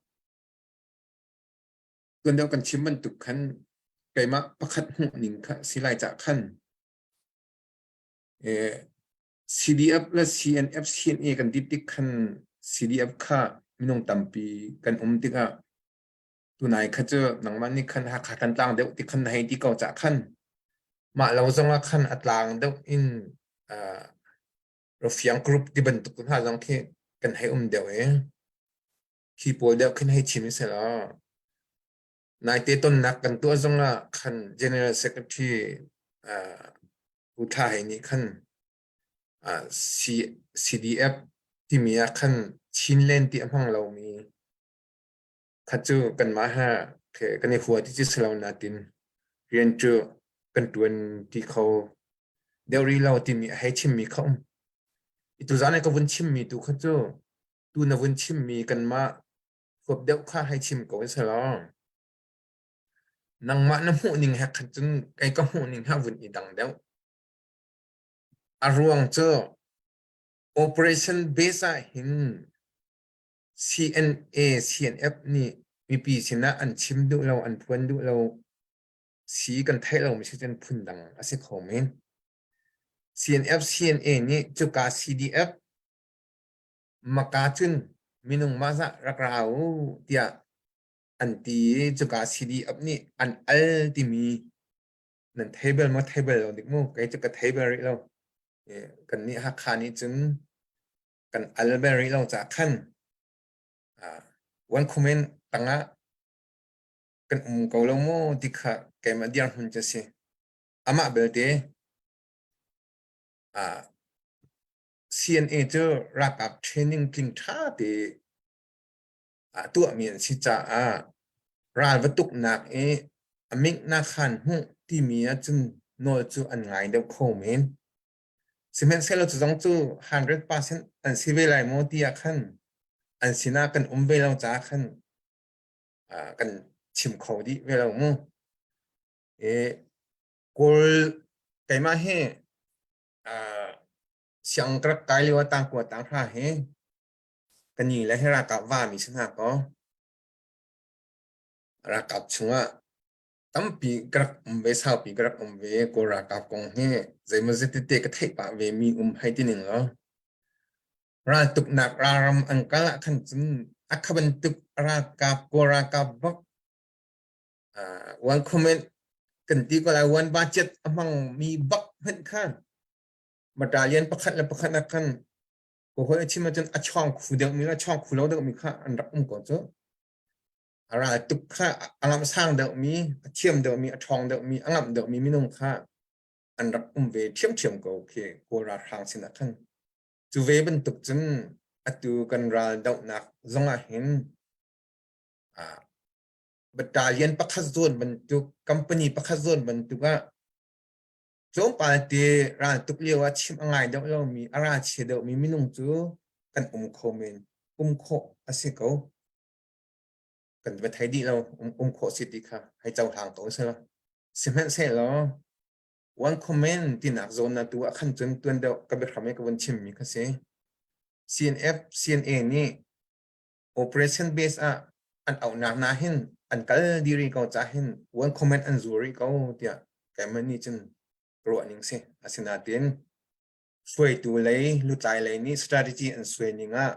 tuan deuh kan chim bantuk khan keimah pakhat hmuh ning kha si lai cah khan eh CDF le CNF CNA kan dit tik khan CDF kha minung tampi kan um tikah tunai kha cu nangmah nih khan Hakha kan tlang deuh ti khan na hei ti ko cah khan mah lo zong ah khan a tlang deuh in uh, Rafiang group ti bantuk hna zong khi kan hei um deuh i khi pawl deuh khin hei chim selaw naite tonnak kan tuah zong ah khan General Secretary uh, U Tha Hei nih khan uh, C, CDF timi ah khan Chinland ti a hmang lomi kha cu kanmah he kan i hua ti cu si lo natin rian cu kan ṭuan ti kho deuh rih lo timi a hei chimmi kha um. I tuzaan i ka vun chimmi tu kha cu tu na vun chimmi kanmah huap deuh kha hei chim ko selaw nangmah na hmuh ning he khan cun kei ka hmuh ning he vun i dang deuh. A ruang cu operation base ah hin CNA, CNF nih mipi sinah an chim duh lo, an phuan duh lo, si kan theih lomi si cun phundang a si kho men. CNF, CNA nih cuka CDF maka cun minung mah zah rak ra u tiah an ti i cuka CDF nih an al timi nan thei bal maw thei bal lo dik mu kei cu ka thei bal rih lo. Kan nih Hakha nih cun kan al bal rih lo caah khan one comment tangah kan um ko lo maw ti kha keimah dirhmun cu si. Amah belte CNA cu ralkap training tling ṭha te tuahmi an si caah ral va tuknak i a mingh khan hmuh timi ahcun nawl cu an ngai deuh kho men. Sihmanhsehlaw cu zong cu 100% an si ve lai maw ti ah khan an sinah kan um ve lo caah khan kan chim kho dih ve lo mu. E, Kawl keimah hi siang ka rak kai lio ah tangkua tanghra hi ka ni le hi ralkap vami si hna kaw ralkap chungah tampi ka rak um ve saupi ka rak um ve Kawl ralkap kong hi zeimawzet tete ka theih pah ve mi um hei ti ning law raltuknak ralram an kal ah khan cun a kha bantuk ralkap Kawl ralkap bak one comment kan ti ko lai one budget a hmang mi bak hmanh kha battalion pakhat le pakhat ah khan ko hoi a chim ahcun a chawng khu deuh mi le chawng khu lo deuh mi kha an rak um ko cu a ral tuk kha a ngamh sang deuh mi a thiam deuh mi a ṭhawng deuh mi a ngamh deuh mi minung kha an rak um ve ṭhiamṭhiam ko khi Kawl ralhrang sinah khan cu ve bantuk cun atu kan ral dohnak zongah hin battalion pakhat zawn bantuk company pakhat zawn bantuk ah tlawmpal te ral tuk lio ah chim a ngai deuh lomi a ral chia deuhmi minung cu kan um kho men um khawh a si ko kan va thei dih lo um khawh si ti kha hei cohlang ko seh sihmanhsehlaw one comment tinak zawn na tu ah khan cun tuan deuh ka biahram i ka vun chimmi kha si CNF CNA nih operation base ah an auhnak na hin an kal diri ko ca hin one comment an zu rih ko tiah keimah nih cun ruah ning si asinain hruaitu lei lutlai lei nih strategy an suai ning ah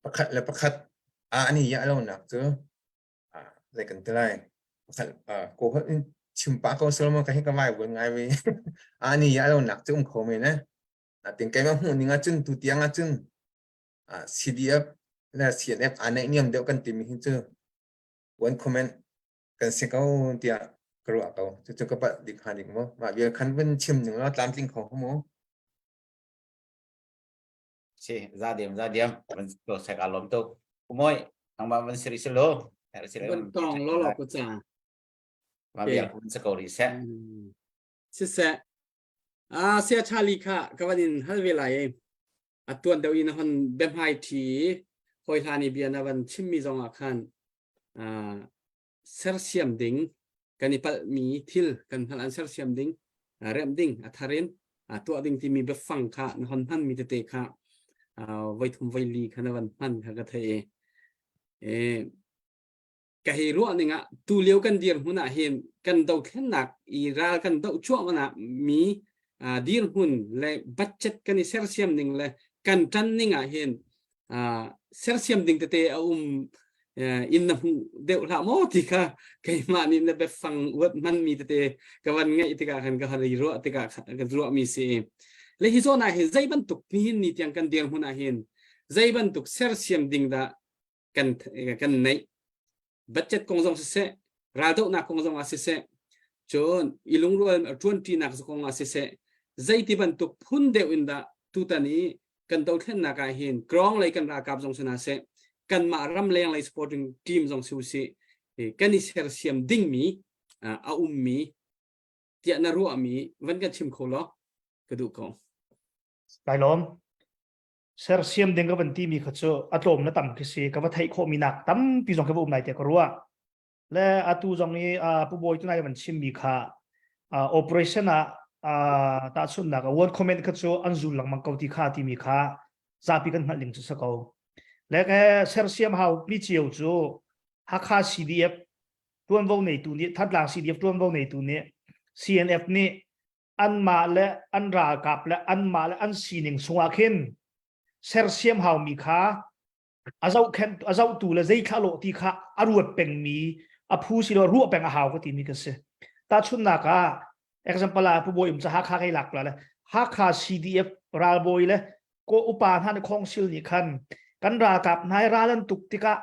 pakhat le pakhat a an i iah lonak cu zei kan ti lai pakhat ko holh in chim pah ko sel maw ka hi ka vai buan ngai ve a an i iah lonak cu um kho men eh natin keimah hmuh ning ahcun tu tiang ahcun CDF le CNF aa naihniam deuh kan timi hi cu one comment kan si ko tiah ka ruah ko cucu ka palh dik hnga dik maw mah vial khan vun chim ning law tlamtling kho mu Si za diam za diam van to sek a lom tuk umoi nangmah van siri silo Van tong lo lo ko ca. Ma biak kun sa ko ri seh. Siseh. Ah sia Charlie kha ka van in hal ve lai e. A tuan deuh in hon biahmai thi hoi hlan i bia na van chimmi zong ah khan ah. sersiam ding kan i palhmi thil kan hngalh an sersiam ding remh ding a thar in tuah ding timi biafang kha na hon hmanmi tete kha voi thum voi li kha na van hman kha ka thei i ka hei ruah ning ah tu lio kan dirhmun ah hin kan dothlennak i ral kan doh cuahmah mi dirhmun le budget kan i sersiam ning le kan ṭan ning ah hin sersiam ding tete a um in na hmuh deuh hlah maw ti kha keimah nih na biafang uat hmanmi tete ka van ngaih tikah khan ka har i ruah tikah ka ruahmi si le hi zawn ah hin zei bantuk nihin ni tiang kan dirhmun ah hin zei bantuk sersiam ding dah kan kan neih budget kong zong siseh raldohnak kong zong ah siseh cun i lungrual ṭuanṭinak kong ah siseh zeiti bantuk phun deuh in dah tutan i kan dothlennak ah hin krong lei kan ralkap zong si hna seh kanmah ramleng lei supporting team zong si usih kan i sersiam dingmi a ummi tiah na ruahmi van kan chim kho law ka duh ko. Kai lawm. Sersiam ding ka van timi kha cu a tlawm na tam khi si ka va theih khawhmi nak tampi zong ka va um lai tiah ka ruah. Le atu zong i Pu Bawi tunai van chimmi kha operation ah tahchunhnak one comment kha cu an zul lengmang ko ti kha timi kha zapi kan hngalh ding cu si ko. Le ke sersiam hau mi cio cu Hakha CDF tuanvo neitu nih Thantlang CDF tuanvo neitu nih CNF nih anmah le an ralkap le anmah le an sining chungah khin sersiam haumi kha a zohkhenh a zohtu le zei thla lawh ti kha a ruat pengmi a phu si lo ruah peng a hau ka timi ka si tahchunhnak ah example ah pu bawi um ca Hakha kai lak la le Hakha CDF ralbawi le ko upa hna nih khongsil nih khan kan ralkap hna i ral an tuk tikah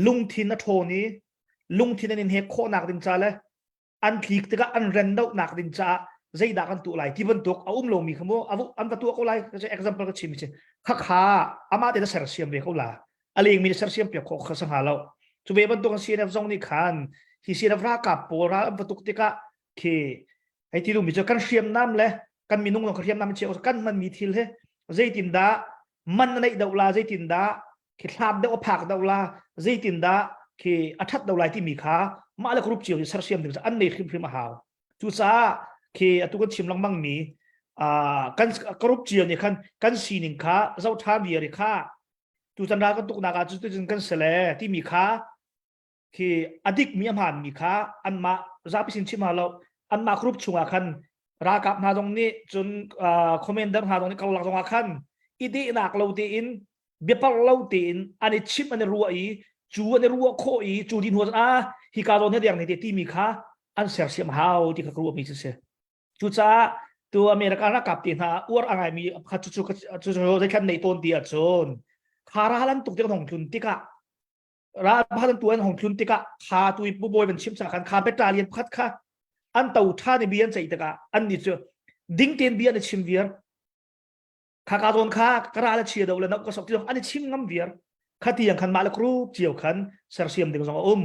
lungthin a ṭhawn i lungthin an in hek khawhnak ding ca le an tlik tikah an ren dohnak ding caah zeidah kan tuah lai ti bantuk a um lomi kha mu an va tuah ko lai example ka chim si kha kha amah te na sersiam ve ko la a lengmi na sersiam piak khawh kha sa hnga lo cu ve bantuk an CNF zong nih khan hi CNF ralkap pawl ral an va tuk tikah khi hei ti duhmi cu kan hriamnam le kan minung zong hriamnam chia kan hmanmi thil he zeitindah man na neih deuh la zeitindah khi hlat deuh a phak deuh la zeitindah khi a that deuh lai timi kha mah le group cio hi sersiam ding an nei hrimhrim a hau cucaah khi atu kan chim lengmang mi kan group cio nih khan kan sining kha zoh ṭhan viar kha tutan ral kan tuknak ah cuticun kan sele timi kha khi a dikmi a hmaanmi kha anmah zapi sin chim hna lo anmah group chungah khan ralkap hna zong nih cun commander hna zong nih karlak zongah khan i dehnak lo tein biapar lo tein an i chimh an i ruah i cu an i ruah khawh i cu din hnu ah hika zawn he deng ne te timi kha an sersiam hau ti kha ka ruahmi cu si cucaah tu America ralkap te hna uar a ngaimi kha cu cu cu zeithlan nei tawn ti ahcun kha ral an tuk tik an hong tlun tikah ral pakhat an tu an hong tlun tikah kha tu i bawi van chim cha khan kha battalion pakhat kha an to ṭhan i bia an ceih tikah an nih cu ding tein bia an i chim viar kha ka zawn kha ka ral a chia do le no ka sok ti an i chim ngam viar kha tiang khan mah le group cio khan sersiam ding zong a um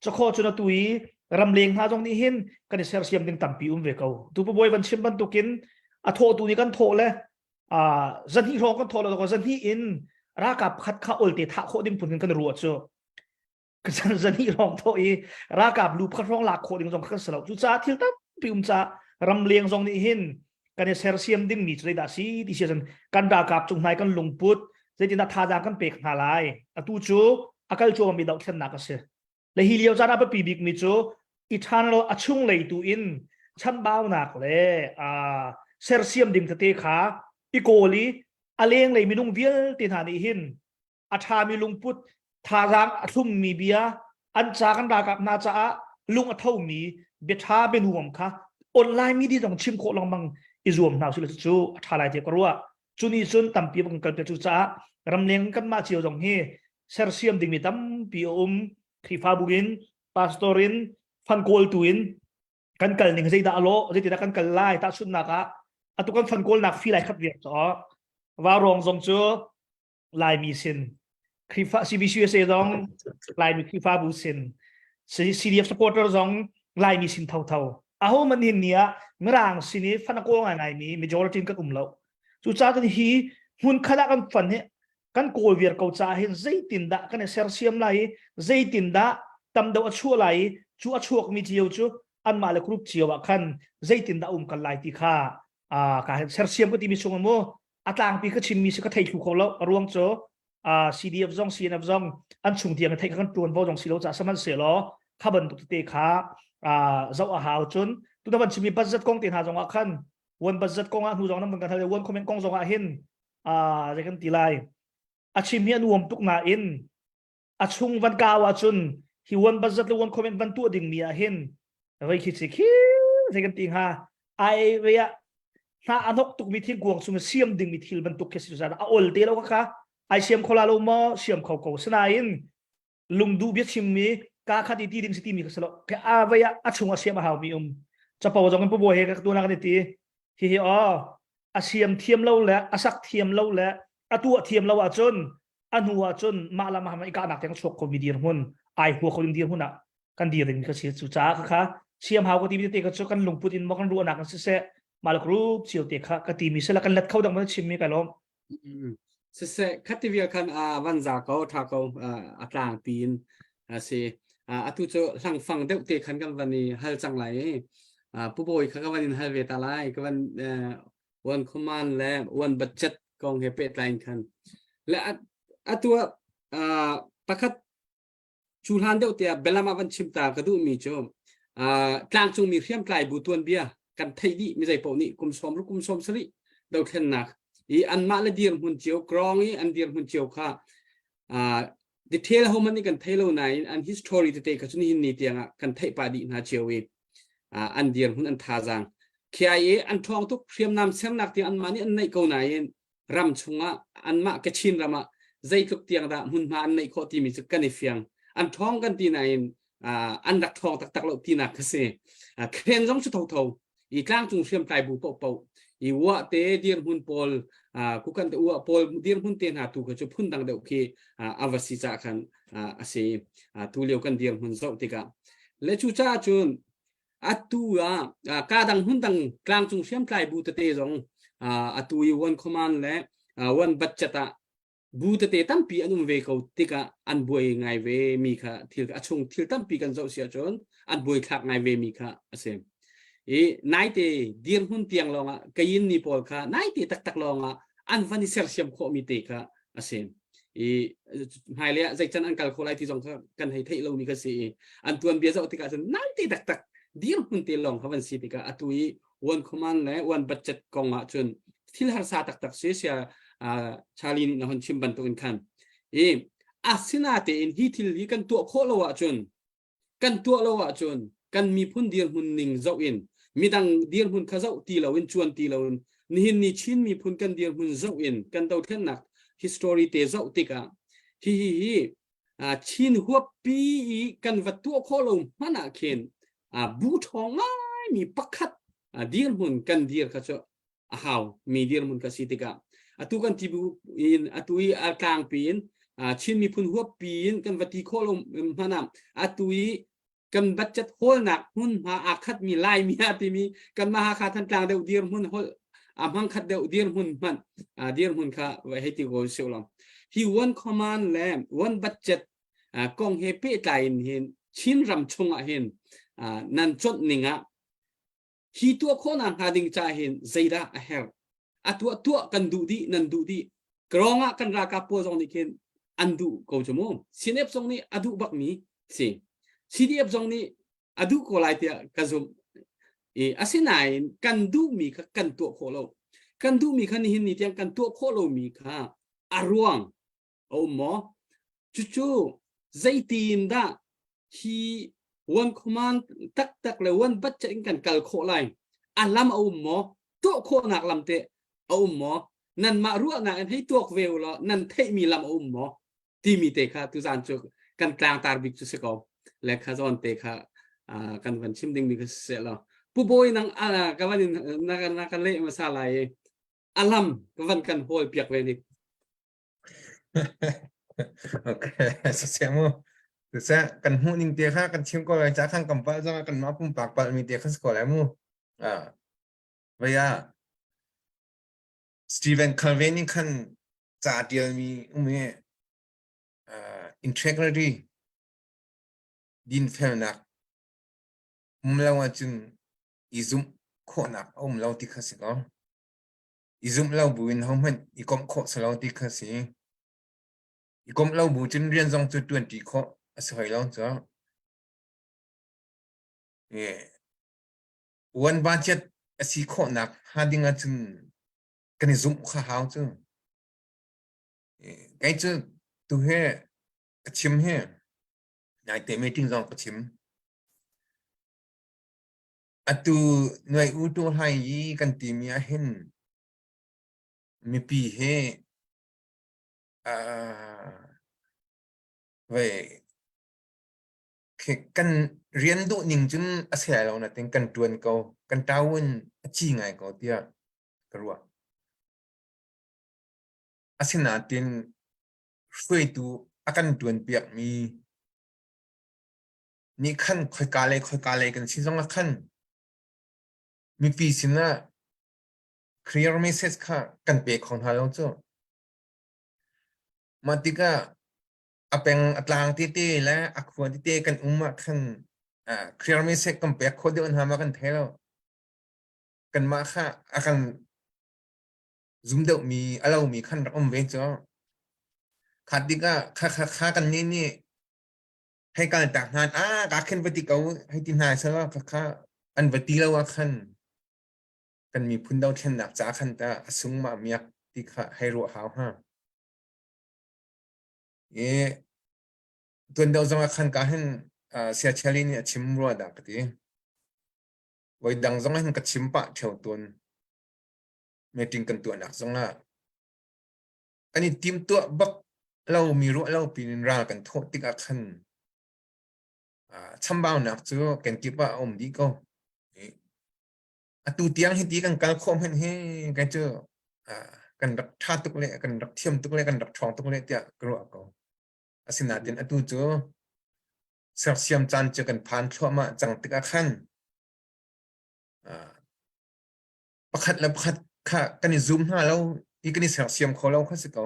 chakho cun atu i ramleng hna zong nih hin kan i sersiam ding tampi um ve ko tu bawi van chim bantukin a thawh tu nih kan thawh le zahnih hrawng kan thawh lo zahnih in ralkap pakhat kha olte thah khawh ding phun in kan ruah cu zahnih hrawng thawh i ralkap lu pakhat hrawng lak khawh ding zong kan si lo cucaah thil tampi um caah ramleng zong nih hin kan i sersiam ding mi cu zeidah si ti si cun kan ralkap cung hnai kan lungput zeitindah thazaang kan pek hna lai atu cu a kal cuahmah mi dohthlennak a si Le hi lio caan ah biapi bikmi cu eternal a chunglei tu in chambaunak le uh, sersiam ding tete kha i kawl i a lenglei minung vialte hna nih hin a ṭhami lungput thazaang a thlummi bia an ca kan ralkap hna caah lung a thomi biaṭha bianuam kha online media zong chim khawh lengmang i zuam hna usih cu a ṭha lai tiah ka ruah. Cu nih cun tampi kan kalpi cu caah ramleng kanmah cio zong hi sersiam dingmi tampi a um Khrihfabu in pastor in fan kawltu in kan kal ning zeidah a lawh zeitindah kan kal lai tahchunhnak ah atu kan fan kawlnak fi lai khat viar cu Vaurawng zong cu Laimi sin Khrihfa CBCUSA zong Laimi Khrihfabu sin CDF supporter zong Laimi sin thotho aho man hin ni ah mirang sin i fan a kawl ngaingai mi majority in kan um lo cucaah kan hi hmun khat ah kan fan hi kan kawl viar ko caah hin zeitindah kan i sersiam lai i zeitindah. Tam deuh a chuah lai i cu a chuakmi cio cu anmah le group cio ah khan zeitindah um kal lai ti kha ka sersiam ka timi chung mu a tlangpi ka chimmi si ka thei thlu kho lo. A ruang cu CDF zong CNF zong an chung tiang theih kan tuan vo zong si lo ca sihmanhsehlaw kha bantuk tete kha zoh a hau. Cun tu van chimmi budget kong te hna zong ah khan one budget kong ah hnu zong nan kan hal, one comment kong zong ah hin zei kan ti lai, a chim hi an uam tuk nain a chung van kau ahcun hi one budget le one comment van tuah ding mi ah hin vei khi chi khi zei kan ti hnga, ai vei ah hna a hnok tuk mi thingkuang chung siam ding mi thil bantuk khi si. A ol te lo kha ai siam kho la lo maw? Siam kho ko sinain lungduh bia chim mi ka khat i ti ding si ti mi kha salo ke a vei ah a chung a siam a hau mi um chapo zong in pu he ka tu na kan ti hi hi o a siam thiam lo le a sak thiam lo le a tuah thiam lo ahcun a hnu ahcun mah la mah i kahnak tiang chuak kho mi dirhmun ai hua kho ding dirhmun ah kan dir ding kha si. Cu caah kha kha siam hau ka ti mi te kha cu kan lungput in maw kan ruahnak in siseh mah le group cio te kha ka ti mi sila kan let kho dang man chim mi ka lawm. Siseh, khati vial khan a van za ko tha ko a tlang piin a si. Atu cu hlangfang deuh te khan kan van i hal cang lai. Pu Bawi kha ka van in hal ve ta lai. Ka van one command le one budget kong he pehtlai in khan le atu ah pakhat cu hlan deuh tiah bialam ah van chim ta ka duhmi cu tlangcungmi hriamtlai bu tuanbia kan theih dih mi zei paoh nih kum 60 kum 70 dothlennak i anmah le dirhmun cio krong i an dirhmun cio kha detail ho man nih kan thei lo nain an history tete kha cu nihin ni tiang ah kan theih pah dih hna cio i an dirhmun an thazaang KIA an ṭhawng tuk, hriamnam sernak tiang anmah nih an neih ko nain ram chungah anmah Kachin ram ah zeitluk tiang dah hmunhma an neih khawh timi cu kan i fiang. An ṭhawng kan ti nain an rak ṭhawng taktak lo tinak kha si. Khen zong cu thotho i tlangcung hriamtlai bu paohpaoh i uah te dirhmun pawl kukan te uah pawl dirhmun te hna tu kha cu phundang deuh khi a va si caah khan a si. Tu lio kan dirhmun zoh tikah le cu caah cun atu ah ka dang hmun dang tlangcung hriamtlai bu tete zong atu i one command le one budget ah bu tete tampi an um ve ko tikah an buai ngai ve mi kha thil a chung thil tampi kan zoh si ahcun an buai thlak ngai ve mi kha a si. I naite dirhmun tiang lawngah kayin ni pawl kha naite taktak lawngah an van i sersiam khawh mi te kha a si. I hmailei ah zeican an kal kho lai ti zong kha kan hei theih lomi kha si i an tuanbia zoh tikah cun naite taktak dirhmun te lawng kha van si tikah atu i one command le one budget kong ah cun thil harsa taktak si sia. Charlie nih na hon chim bantukin khan i asinatein hi thil hi kan tuah khawh lo ahcun, kan tuah lo ahcun kan miphun dirhmun ning zoh in midang dirhmun kha zoh ti loin cuan ti loin nihin ni Chin miphun kan dirhmun zoh in kan dothlennak history te zoh tikah hi hi hi Chin huappi i kan va tuah khawh lo hmanh ah khin bu ṭhawng ngaimi pakhat dirhmun kan dir kha cu a hau mi dirhmun ka si tikah atu kan ti bu in atu i a tlangpi in Chin miphun huappi in kan va ti khawh lo hmanh ah atu i kan budget hawlnak hmunhma aa khatmi Laimi ah timi kanmah Hakha Thantlang deuh dirhmun hol a hmang khat deuh dirhmun hmanh dirhmun kha vai hei ti ko sio lo. Hi one command le one budget kong he pehtlai in hin Chin ram chung ah hin nan chonh ning ah hi tuah khawhnak hnga ding ca hin zeidah a herh? A tuah tuah kan duh dih, nan duh dih krong ah kan ralkap pawl zong nih khin an duh ko cu mu. CNF zong nih a duh bak mi si, CDF zong nih a duh ko lai tiah ka zumh i asinain kan duhmi kha kan tuah khawh lo. Kan duhmi kha nihin ni tiang kan tuah khawh lomi kha a ruang a um maw? Cucu zeitin dah hi one command taktak le one budget in kan kal khawh lai? A lam a um maw? Tuah khawhnak lam te a um maw? Nanmah ruahnak in hei tuak ve u law nan theihmi lam a um maw timi te kha tuzan cu kan tlangtar bik cu si ko le kha zawn te kha kan van chim ding mi kha si lo. Pu Bawi, nang ka van in na na ka leh masa lai i a lam ka van kan hawl piak ve ni. Okay, siseh mu. Siseh, kan hmuh ning te kha kan chim ko lai ca khan kan palh zong ah kan mah pumpak palh mi te kha si ko lai mu. Ah, vei ah Stephen Covey nih khan ca tial mi um i integrity. Dinfelnak um lo ahcun i zumh khawhnak a um lo ti kha si ko. I zumh lo buin hohmanh i komh khawh si lo ti kha si. I komh lo bu cun rian zong cu ṭuanṭi khawh a si hoi lo cu. Uan budget a si khawhnak hnga ding ahcun kan i zumh kha hau cu. Kei cu tu hi ka chim hi naite meeting zong ka chim. Atu nuai u tu hlai i kan timi ah hin mipi hi uh, ve kan rian duh ning cun a si lai lo natin kan ṭuan ko kan ṭaun a ci ngai ko tiah ka ruah. Asinain hruaitu a kan ṭuanpiakmi nih khan khoika lei khoika lei kan si zong ah khan mipi sinah clear message kha kan pe kho hna lo cu. Mah tikah a peng a tlang tete le a khua tete kan um ah khan clear message kan pek khawh deuh hna ma kan thei lo. Kanmah kha a kan zum deuhmi a lomi khan rak um ve cu. Kha tikah kha kha kha kan nih nih hei kal tak hna ah ka khin va ti ko hei ti hna selaw kha kha an va ti lo ah khan kan miphun dothlennak ca khan ta a sung ma miak ti kha hei ruah hau ha. I tuan deuh zong ah khan ka hin Siacheli nih a chim rua dah ka ti. Voi dang zong hin ka chim pah ṭheo tawn. Meeting kan tuahnak zong ah kan i timtuah bak lomi ruah lo pin ral kan thawh tikah khan chambaunak cu kenkip ah a um dih ko. Atu tiang hiti kan kal khawh hmanh hi kai cu kan rak ṭha tuk le kan rak thiam tuk le kan rak ṭhawng tuk le tiah ka ruah ko. Asinain atu cu sersiam caan cu kan phan thluahmah cang tikah khan pakhat le pakhat kha kan i zum hna lo i kan i sersiam kho lo kha si ko.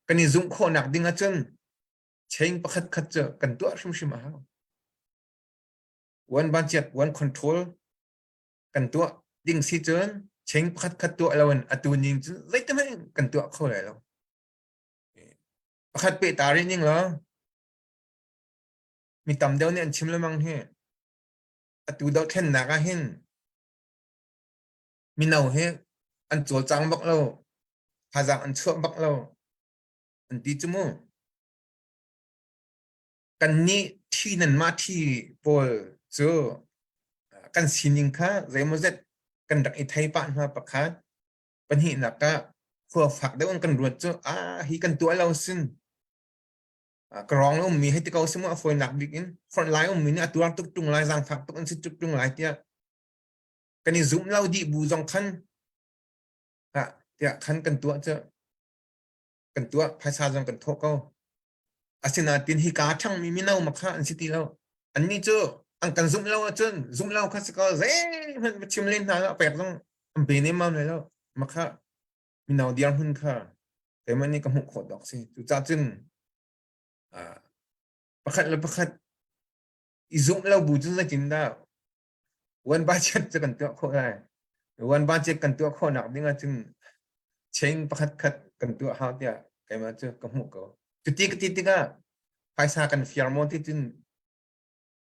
Kan i zumh khawhnak ding ahcun chain pakhat khat cu kan tuah hrimhrim a hau. One budget, one control kan tuah ding si cun chain pakhat khat tuah lo in atu ning cun zeitihmanh kan tuah kho lai lo. Pakhat pe ta rih ning law mi tam deuh nih an chim lengmang hi atu dohthlennak ah hin mino hi an cawlcang bak lo thazaang an chuah bak lo an ti cu mu kannih thi nanmah thi pawl cu kan sining kha zeimawzet kan rak i thei pah hna pakhat pahnihnak ah khua fak deuh in kan ruat cu ah hi kan tuah lo sin ka rong ummi hei ti ko si mu a fawinak bik in front line ummi nih a tuar tuk tung lai zaangfak tuk an si tuk tung lai tiah kan i zumh lo dih bu zong khan ah tiah khan kan tuah cu kan tuah phaisa zong kan thawh ko asinain hi ka ṭhangmi mino ma kha an si ti lo annih cu an kan zumh lo ahcun zumh lo kha si ko zeihmanh va chim len hna lo pek zong an pe nemam lai lo ma kha mino dirhmun kha keimah nih ka hmuh khawh dawk si cucaah cun pakhat le pakhat i zumh lo bu cun zeitindah one budget cu kan tuah khawh lai one budget kan tuah khawh nak ding ahcun chain pakhat khat kan tuah hau tiah keimah cu ka hmuh ko cuti ka ti tikah phaisa kan fiar maw ti cun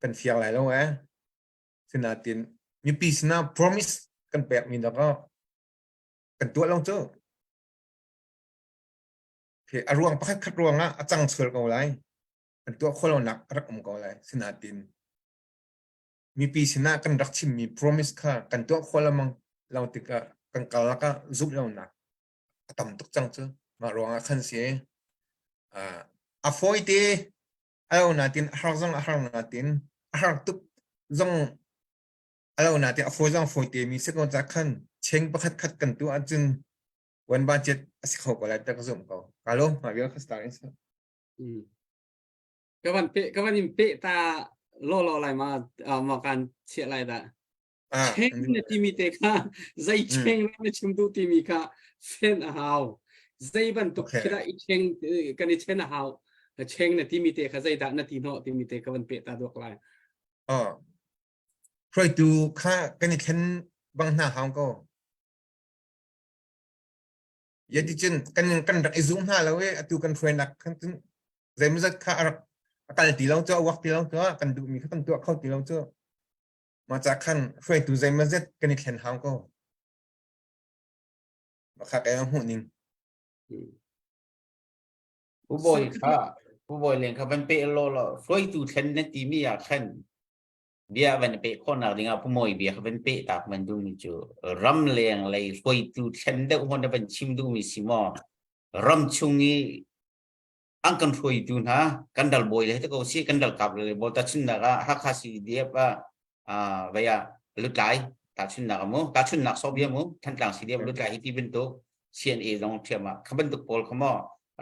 kan fiar lai lo eh sinatin mipi sinah promise kan pek mi dak kan tuah lo cu a ruang pakhat khat ruangah a cang sual ko lai kan tuah khawh lonak a rak um ko lai sinatin mipi sinah kan rak chimmi promise kha kan tuah khawh lengmang lo tikah kan karlak ah zumh lonak a tam tuk cang cu mah ruangah khan si a fawi te a lo natin a har zong a har natin a har tuk zong a lo natin a fawi zong fawi te mi si ko ca khan cheng pakhat khat kan tuah ahcun wan budget a si kho ko lai ta ka zumh ko ka lo mah vial kha star in Ka van pe ka van in pe ta law law lai ma ma kan chiah lai dah. Cheng na timi te kha zei cheng na chim duh timi kha fen a hau. Zei bantuk khi dah i cheng kan i chen a hau. Cheng na timi te kha zeidah na ti hnawh timi te ka van peh ta duak lai. Oh. Hruaitu kha kan i thlen bang hna hau ko. Ya ti cun kan kan rak i zum hna lo i atu kan hruainak khan cun zeimawzat kha a rak a kal ti lo cu a uak ti lo cu kan duhmi kha kan tuah kho ti lo cu mah ca khan hruaitu zeimawzat kan i thlen hau ko. Mah kha kai hmuh ning. Pu Bawi kha Pu Bawi leng kha van pe law law hruaitu thlen na timi ah khan bia van pe khawhnak dingah Pu Mawi bia kha van pe tak man duhmi cu ram leng lei hruaitu thlen deuh hon na van chim duhmi si maw ram chung i an kan hruaitu hna kan dal bawi le te ko si kan dal kap le bo ta chunnak ah Hakha CDF ah ah vaya lutlai ta chunnak mu ta chunnak so bia mu Thantlang CDF lutlai hi ti bantuk CNA zong thiam ah kha bantuk pawl kha maw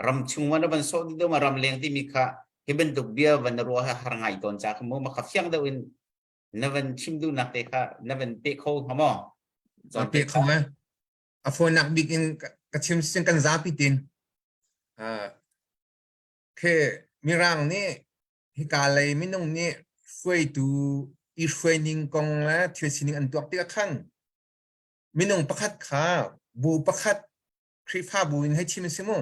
ram chung ma na van so di ma ram leng ti mi kha hi bantuk bia van na ruah har ngai ton cha kha mu ma kha fiang deuh in na van chim duh nak te kha na van pe kho hnga maw pe kho eh a fawinak bik in ka chim sin kan zapi tin Khe Mirang nih hika lei minung nih hruaitu i hruaining kong le thil sining an tuak tikah khan minung pakhat kha bu pakhat Khrihfabu in hei chim a si mu.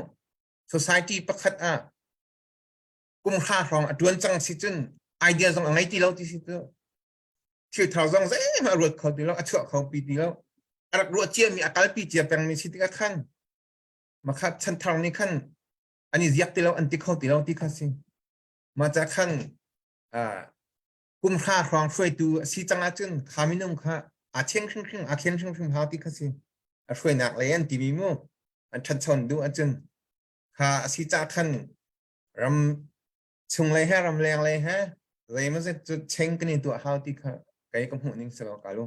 Society pakhat ah kum hra hrawng a ṭuan cang si cun idea zong a ngei ti lo ti si cu. Thil thar zong zeihmanh a ruat kho ti lo, a chuah kho pi ti lo. A rak ruah ciami a kalpi cia pengmi si tikah khan makhat chanthar nih khan an i ziak ti lo an ti kho ti lo ti kha si mah ca khan kum hra hrawng hruaitu a si cang ahcun kha minung kha aa cheng hrimhrim aa thlen hrimhrim hau ti kha si a hruainak lei an timi mu an ṭhanchon duh ahcun kha a si ca khan ram chung lei he ram leng lei he zeimaw zet cu cheng kan i tuah hau ti kha kei ka hmuh ning si lo ka lu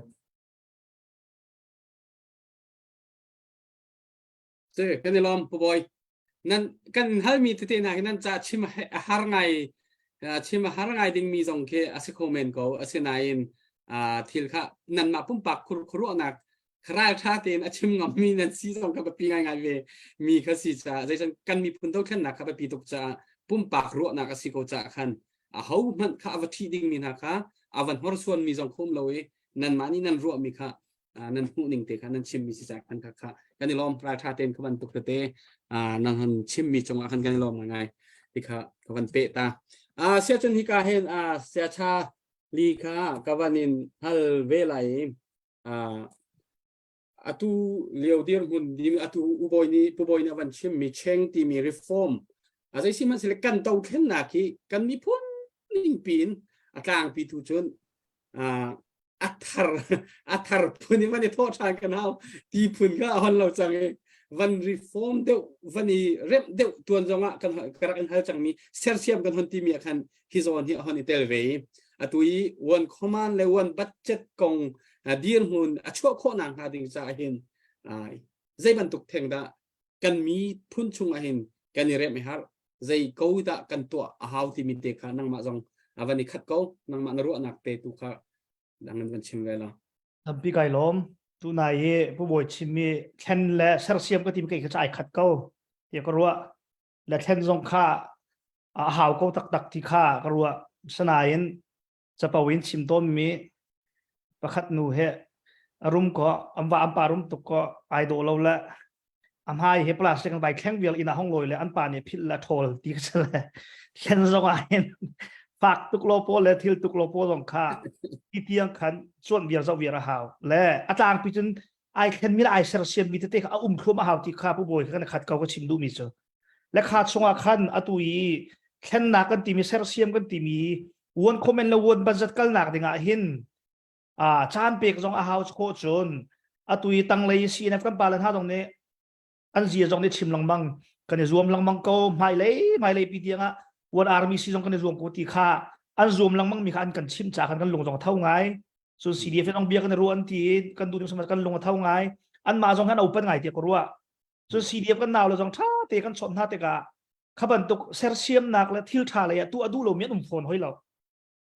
Si, kan i lawm Pu Bawi. Nan kan halmi tete hna hi nan ca chim a har ngai chim a har ngai dingmi zong khi a si kho men ko. Asinain thil kha nanmah pumpak khuaruahnak ral tha tein a chim ngammi nan si zong kha biapi ngaingai ve mi kha si caah zeican kan miphun dothlennak kha biapi tuk caah pumpak ruahnak a si ko caah khan a ho hmanh kha a va ṭhih dingmi hna kha a van horsuan mi zong khum lo i nanmah nih nan ruahmi kha nan hmuh ning te kha nan chimmi si cak khan kha kha kan i lawm ral tha tein ka bantuk tete nan han chimmi cungah khan kan i lawm ngai ti kha ka van pe ta sia cun hika hin sia cha li kha ka van in hal ve lai atu lio dir hmun dim atu ubawi nih pubawi nih van chimmi cheng timi reform a zei sihmanhsehlaw kan to thlennak hi kan miphun ning pin a tlangpi tu cun a thar a thar phun i van i thawh ṭhan kan hau ti phun kha a hon lo cang i van reform deuh van i remh deuh tuan zongah kan ka rak in hal cangmi sersiam kan hon timi ah khan hi zawn hi a hon i tel ve i atu i one command le one budget kong dirhmun a chuah khawhnak hnga ding caah hin zei bantuk theng dah kan mi phun chung ah hin kan i remh i har zei ko dah kan tuah a hau timi te kha nangmah zong a van i khat ko nangmah na ruahnak te tu kha dang in van chim ve la Tampi kai lawm. Tu nai hi Pu Bawi chimmi thlen le sersiam ka tim kei kha ai khat ko ti ka ruah. Le thlen zong kha a hau ko taktak ti kha ka ruah. Sanain capo in chim tawnmi pakhat nu he a rum ko an va an pa rum tuk ko ai dawh lo le a hmai he plastic an vai thleng vial ina hong loi le an pa nih philh le ṭhawl ti ka le thlen zong ah hin fak tuk lo pawl le thil tuk lo pawl zong kha ti tiang khan chuan viar zoh viar a hau le a tlangpi cun ai thlen mi le ai sersiam mi tete kha a um thluam a hau ti kha pu bawi kha kan khat ko ka chim duh mi cu le kha chungah khan atu i thlennak kan timi sersiam kan timi one comment le one budget kalnak dingah hin a caan pek zong a hau khawh cun atu i tanglei CNF kan pa le hna zong nih an zia zong nih chim lengmang kan i zuam lengmang ko hmailei hmailei pi tiangah one army si zong kan i zuam ko ti kha an zuam lengmang mi kha an kan chim ca khan kan lung zong a tho ngai cun CDF zong bia kan i ruah an ti kan duh ding kan lung a tho ngai an mah zong han open ngai ti ka ruah cun CDF kan nau le zong tha te kan chawt hna tikah kha bantuk sersiamnak le thil tha lei ah tu a duh lomi an um fawn hoi lo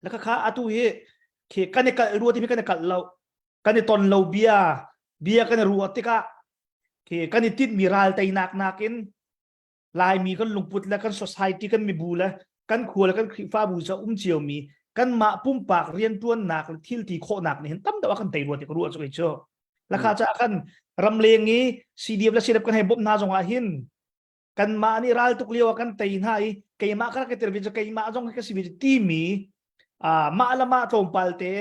le kha kha atu hi khi kan i kalh rua timi kan i kalh lo kan i ton lo bia bia kan i ruah tikah khi kan i tinhmi ral teinak nakin. Laimi kan lungput le kan society kan mibu le kan khua le kan Khrihfabu ca um ciomi kanmah pumpak riantuannak le thil ti khawhnak nih hin tam deuh a kan tei rua ti ka ruah cu kei cu. Lakha ca kan ramleng i CDF le CDF kan hei bawmh hna zong ah hin kanmah nih ral tuk lio ah kan tei hna i keimah ka rak i tel ve cu keimah zong hi ka si ve timi mah le mah tlawmpal te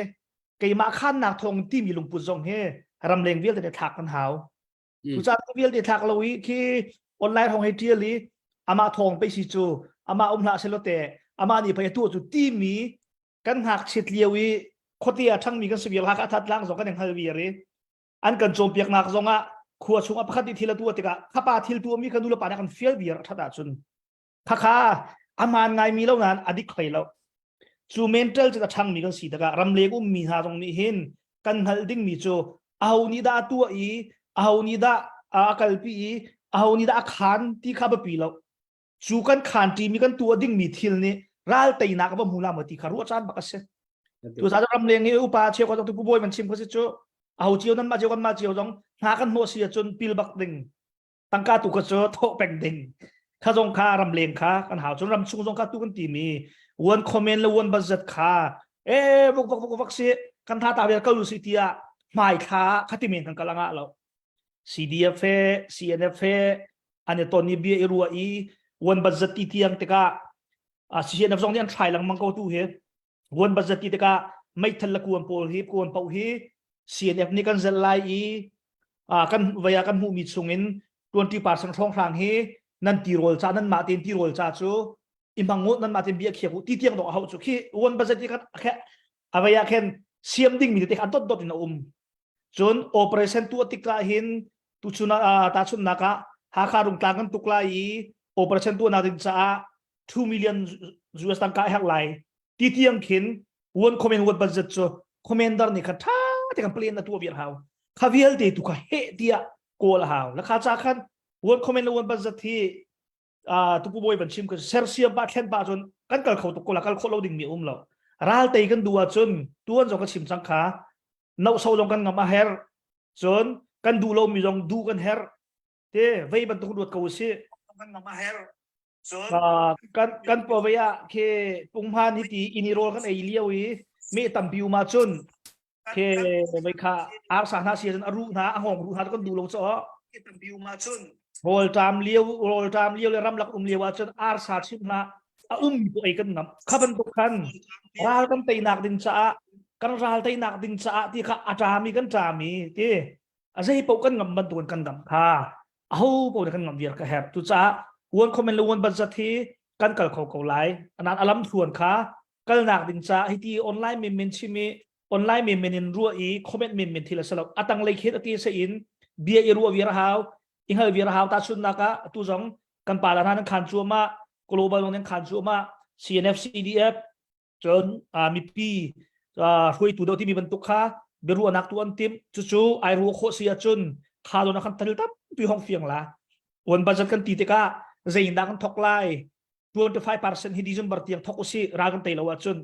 keimah khannak thawng timi lungput zong hi ramleng vialte nih thlak kan hau. Cucaah vialte thlak lo i khi online hong hei tial i amah thawng pe si cu amah um hlah selo te amah nih pei tu cu timi kan ngakchiat lio i khuate a ṭhangmi kan si vial Hakha Thantlang zong kan i hngal viar i an kan cawnpiaknak zong ah khua chung ah pakhat nih thil a tuah tikah khapa thil tuahmi kha nu le pa nih kan fial viar a ṭhat ahcun khakha aman ngaimi lo nain a dik hlei lo cu mental cu a ṭhangmi kan si tikah ramleng ummi hna zong nih hin kan hngalh dingmi cu aho nih dah a tuah i aho nih dah a kalpi i aho nih dah a khaan ti kha biapi lo cu kan khaan ṭimi kan tuah dingmi thil nih ral teinak a va hmu la maw ti kha ruah caan bak a si tu sa ramleng i upa cheu ko tu bawi man chim ko si cu aho cio nan ma cio kan ma cio zong hna kan hnawh si ahcun pil bak ding tangka tu kha cu thawh peng ding kha zong kha ramleng kha kan hau cun ram chung zong kha tu kan ti mi one comment le one budget kha e vok vok vok vok si kan tha ta vel kal si tiah hmai thla khati men kan kal anga lo CDF he CNF he an i ton i bia i rua i one budget ti tiang tikah CNF zong nih an thlai lengmang ko tu hi one budget ti tikah meithal le kuan pawl hi kuan paoh hi CNF nih kan zelh lai i kan vaya kan hmuhmi chungin 20% hrawnghrang hi nan tirawl ca nan mah tein tirawl ca cu i hmang ngut nan mah tein bia khiak u ti tiang dong a hauh cu khi one budget ti khan avaya khen siam ding mi te khan dot dot in a um cun operation tuah tikah hin tuchun ah tahchunhnak ah Hakha Rungtlang kan tuk lai i operation tuahnak ding caah 2 million US tangka a herh lai ti tiang khin one comment one budget cu commander nih khan tha te kan plan na tuah viar hau kha vialte tu kha he tiah kawl a hau la kha cha khan one comment le one budget hi tupu bawi ban chim ka sersiam pa thlen pa cun kan kal kho tuk ko la kal khawh lo ding mi um lo ral tei kan duh ahcun tuan zong ka chim cang kha no so zong kan ngam a her cun kan duh lo mi zong duh kan her te vei bantuk ruat ko si kan ngam a her cun kan kan po vei ah khi punghman hi ti ini rawl kan ei lio i me tampi uma cun khi vei kha arsa hna si cun a ruh hna a hngawng ruh hna kan duh lo chaw tampi uma cun rawl ṭam lio rawl ṭam lio le ramlak um lio ah cun arsa chim hna a um mi ei kan ngam kha bantuk khan ral kan teinak ding caah kan ral teinak ding caah ti kha a ṭami kan ṭami ti a zei paoh kan ngam bantukin kan ngam kha a ho paoh nih kan ngam viar ka herh cucaah one comment le one budget hi kan kal kho ko lai anan alam thluan kha kalnak ding caah hiti online men men chim i online men men in ruah i comment men men thil a si lo atang lei khin ati se in bia i ruah viar hau i hngal viar hau ta chunnak ah atu zong kan pa la hna nan khan cuama global nan khan cuama CNF CDF cun mipi hruaitu deuh timi bantuk kha biaruahnak tu an tim cucu ai ruah khawh si ahcun kha don ah khan thil tampi hong fiang la wan budget kan ti tikah zeiindah kan thok lai 25% hi December tiang thok usi ral kan tei lo ahcun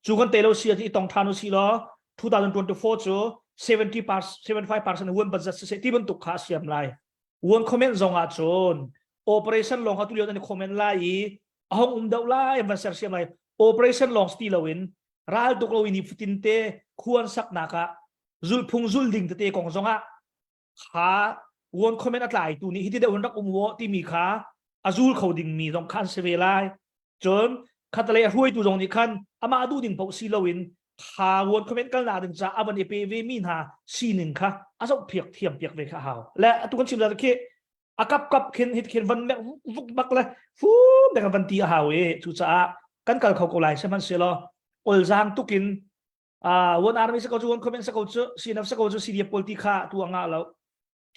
cu kan tei lo si ahcun i tong than usi law 2024 cu 70 75% wan budget si ti bantuk kha siam lai wan comment zong ah cun operation lawng kha tu lio nan comment lai i a hong um deuh lai van sersiam lai operation lawng ti loin ral tuk lo in fatin te khuan saknak ah zulphung zul ding tete kong zong ah kha won comment a tlai tu nih hiti deuh rak um wo timi kha a zul kho ding mi zong khan si ve lai cun khatalei a hruaitu zong nih khan amah duh ding paoh si loin kha won comment kalnak ding ca a van i pe ve mi hna sining kha a zoh phiak thiam piak ve kha hau le atu kan chim la khi a kap kap khin hit khin van mek vuk bak le fum de kan van ti a hau i cucaah kan kal kho ko lai sihmanhsehlaw olzaang tukin uh, one army sa ko cu one comment sa ko cu CNF sa ko cu CDF pawl ti kha tu anga lo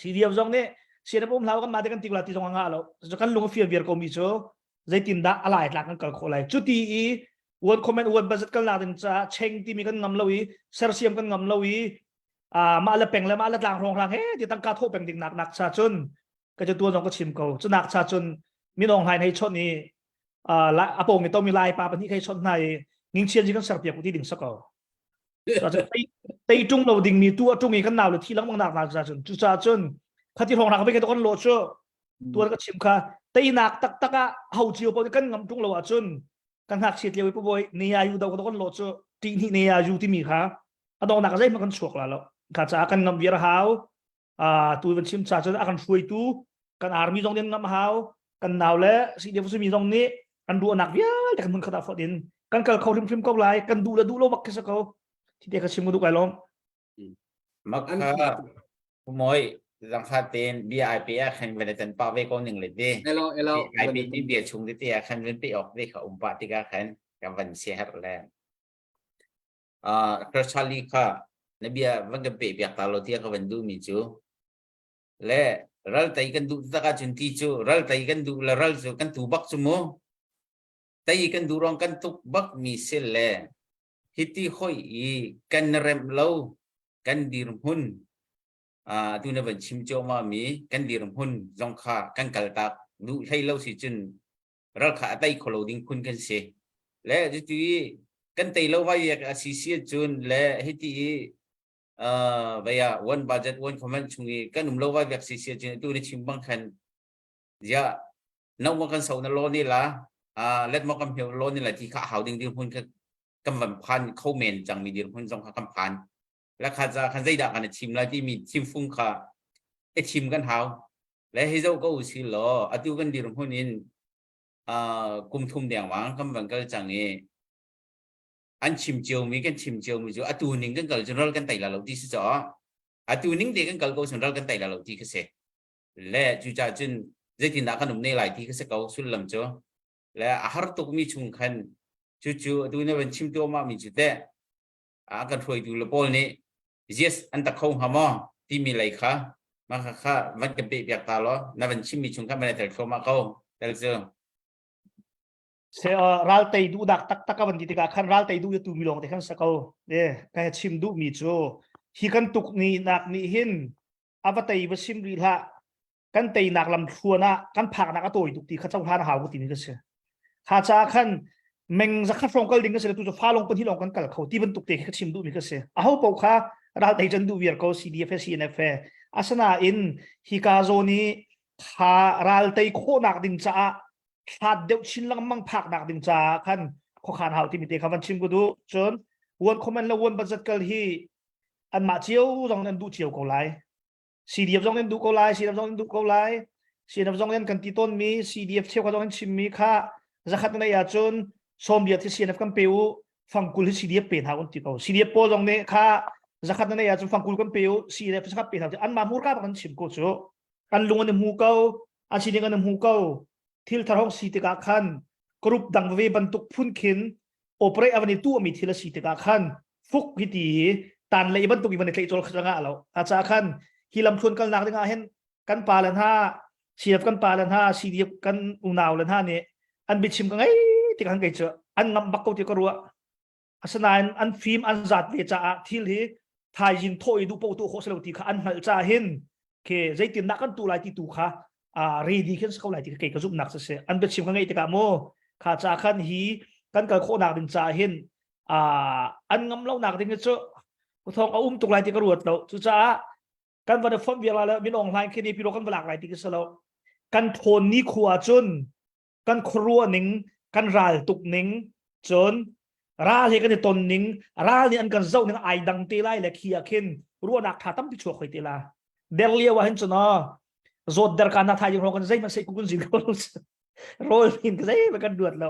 CDF zong nih CNF um hlau kan ma te kan tik la ti zong anga lo cu kan lung a fian viar ko mi cu zeitin dah alai tlak kan kal khawh lai cu ti i one comment one budget kal nak ding ca cheng ti mi kan ngam lo i sersiam kan ngam lo i mah le peng le mah le tlang hrawng hrang he ti tangka thawh peng ding nak nak cha cun ka cu tuan zong ka chim ko cu nak cha cun minong hlai nei chon i a pong i tomi lai pa pahnih khei chon hna i ngingchian ji kan ser piak ti ding sako tei tung lo ding mi tu a tung i kan nau le thi lengmang nak nak cha cun cu cha cun khati hrawng hrang ka kan lo chu tuan ka chim kha. Teinak taktak ah ho cio paoh nih kan ngam ṭung lo ahcun kan ngakchiat lio i pabawi ne ayu do kan lo cu ṭihnih ne ayu timi kha a donghnak ah zeihmanh kan chuak la lo. Kha caah kan ngamh viar a hau. Tu van chim ca cun a kan hruaitu kan army zong nih an ngamh hau. Kan nau le CDF mi zong nih an ruahnak vialte kan hmun khat ah fonh in kan kal kho hrimhrim ko lai. Kan duh le duh lo bak khi si ko. Thi te ka chim ka duh kai lawm. Makha Moi zangfa ten bia ai pe ah khan van tan pa ve ko ning le te. Elo elo Ai pe ti bia chung te te ah khan van pe ok ve kha um pa tikah khan kan van se her le. Ah Charlie kha na bia van kan pe piak ta lo tia ka van du mi cu le ral tei kan duh tak ahcun ti cu ral tei kan duh le ral cu kan tu bak cu mu tei kan duh rong kan tuk bak mi sil le hiti hoi i kan remh lo kan dirhmun tu na van chim cuahmah mi kan dirhmun zong kha kan kaltak duh hlei lo si cun ral kha a tei kho lo ding phun kan si le cuti i kan tei lo vai a si si cun le hiti i vaya one budget one comment chung i kan um lo vai vek si si cun tu na chim bang khan ya no ma kan so na lo ni la let mo kam heu lo ni la ti kha hau ding ding hun kha kan van phan kho men cang mi dir hun zong kha kan phan la kha za khan zeidah kan chim lai ti mi thimfung kha e chim kan hau le hi zo ko si law atu kan dir hun in kum thum deng wang kan van kal cang i an chim cio mi kan chim cio mi cu atu ning kan kal general kan tai la lo ti si cho atu ning te kan kal ko general kan tai la lo ti kha se le cu cha cun zeitindah kan um ne lai ti kha se ko sullam cu le a har tuk mi chung khan cu cu atu na van chim tu ma mi cu te a kan hruaitu le pawl nih yes an ta kho hnga maw timi lei kha ma kha kha van kan pe piak ta law na van chim mi chung kha van tel thluahmah ko tel cu Se ral tei duh dak tak tak van ti tikah khan ral tei duh tu mi lawng te khan sa ko e ka chim duh mi cu hi kan tuk ni nak nih hin ava tei va sim rih hlah kan teinak lam thluan ah kan phaknak a tawi tuk ti kha cohlan a hau ti mi ka si kha ca khan meng zakhat hrawng kal ding ka si le tu cu fa long pan hi long kan kal kho ti bantuk te khi ka chim duh mi ka si a ho po kha ral tei chan duh viar ko CDF CNF asana in hi ka zawn i kha ral tei khawhnak ding caah hlat deuh chin lengmang phaknak ding caah khan khokhan hau timi te kha van chim ko du cun one comment le one budget kal hi anmah cio zong nan duh cio ko lai CDF zong nan duh ko lai CDF zong nan duh ko lai CDF zong nan kan ti tawn mi CDF cheukhat zong nan chim mi kha zakhat na nei ahcun sawmriat hi CNF kan pe u fangkul hi CDF pe hna un ti ko CDF pawl zong nih kha zakhat na nei ahcun fangkul kan pe u CDF zakhat pe hna an mah hmurka bak an chim ko cu an lung an i hmu ko an sining an i hmu ko thil thar hong si tikah khan group dang ve bantuk phun khin operate avan i tu ami thil a si tikah khan fuk hi ti tan lei bantuk i van i tleih cawl kha nga lo a ca khan hi lam thluan kalnak ding ah hin kan pa le hna CF kan pa le hna CDF kan unau le hna nih an biachim ka ngei ti kan kei cu an ngam bak ko ti ka ruah asinain an fim an zat ve caah thil hi thaizing thawh i duh paoh tu khawh si lo ti kha an hngalh caah hin ke zeitindah kan tu lai ti tu kha a ready khin ko lai ti kei ka zumhnak si an biachim ka ngeih tikah mu kha ca khan hi kan kal khawhnak ding caah hin a an ngam lo nak ding cu thong a um tuk lai ti ka ruat lo cucaah kan van i fonh vial le min ong hlain khi ni piro kan va lak lai ti ka si lo kan thawn ni khua cun kan khuaruah ning kan ral tuk ning cun ral he kan i ton ning ral nih an kan zoh ning ai dang te lai le khi ah khin ruahnak tha tampi chuak hoi te la der lio ah hin cun zawt der ka na thai jing kan zeihmanh sei kun zin ko rol hin ka zeihmanh kan duat lo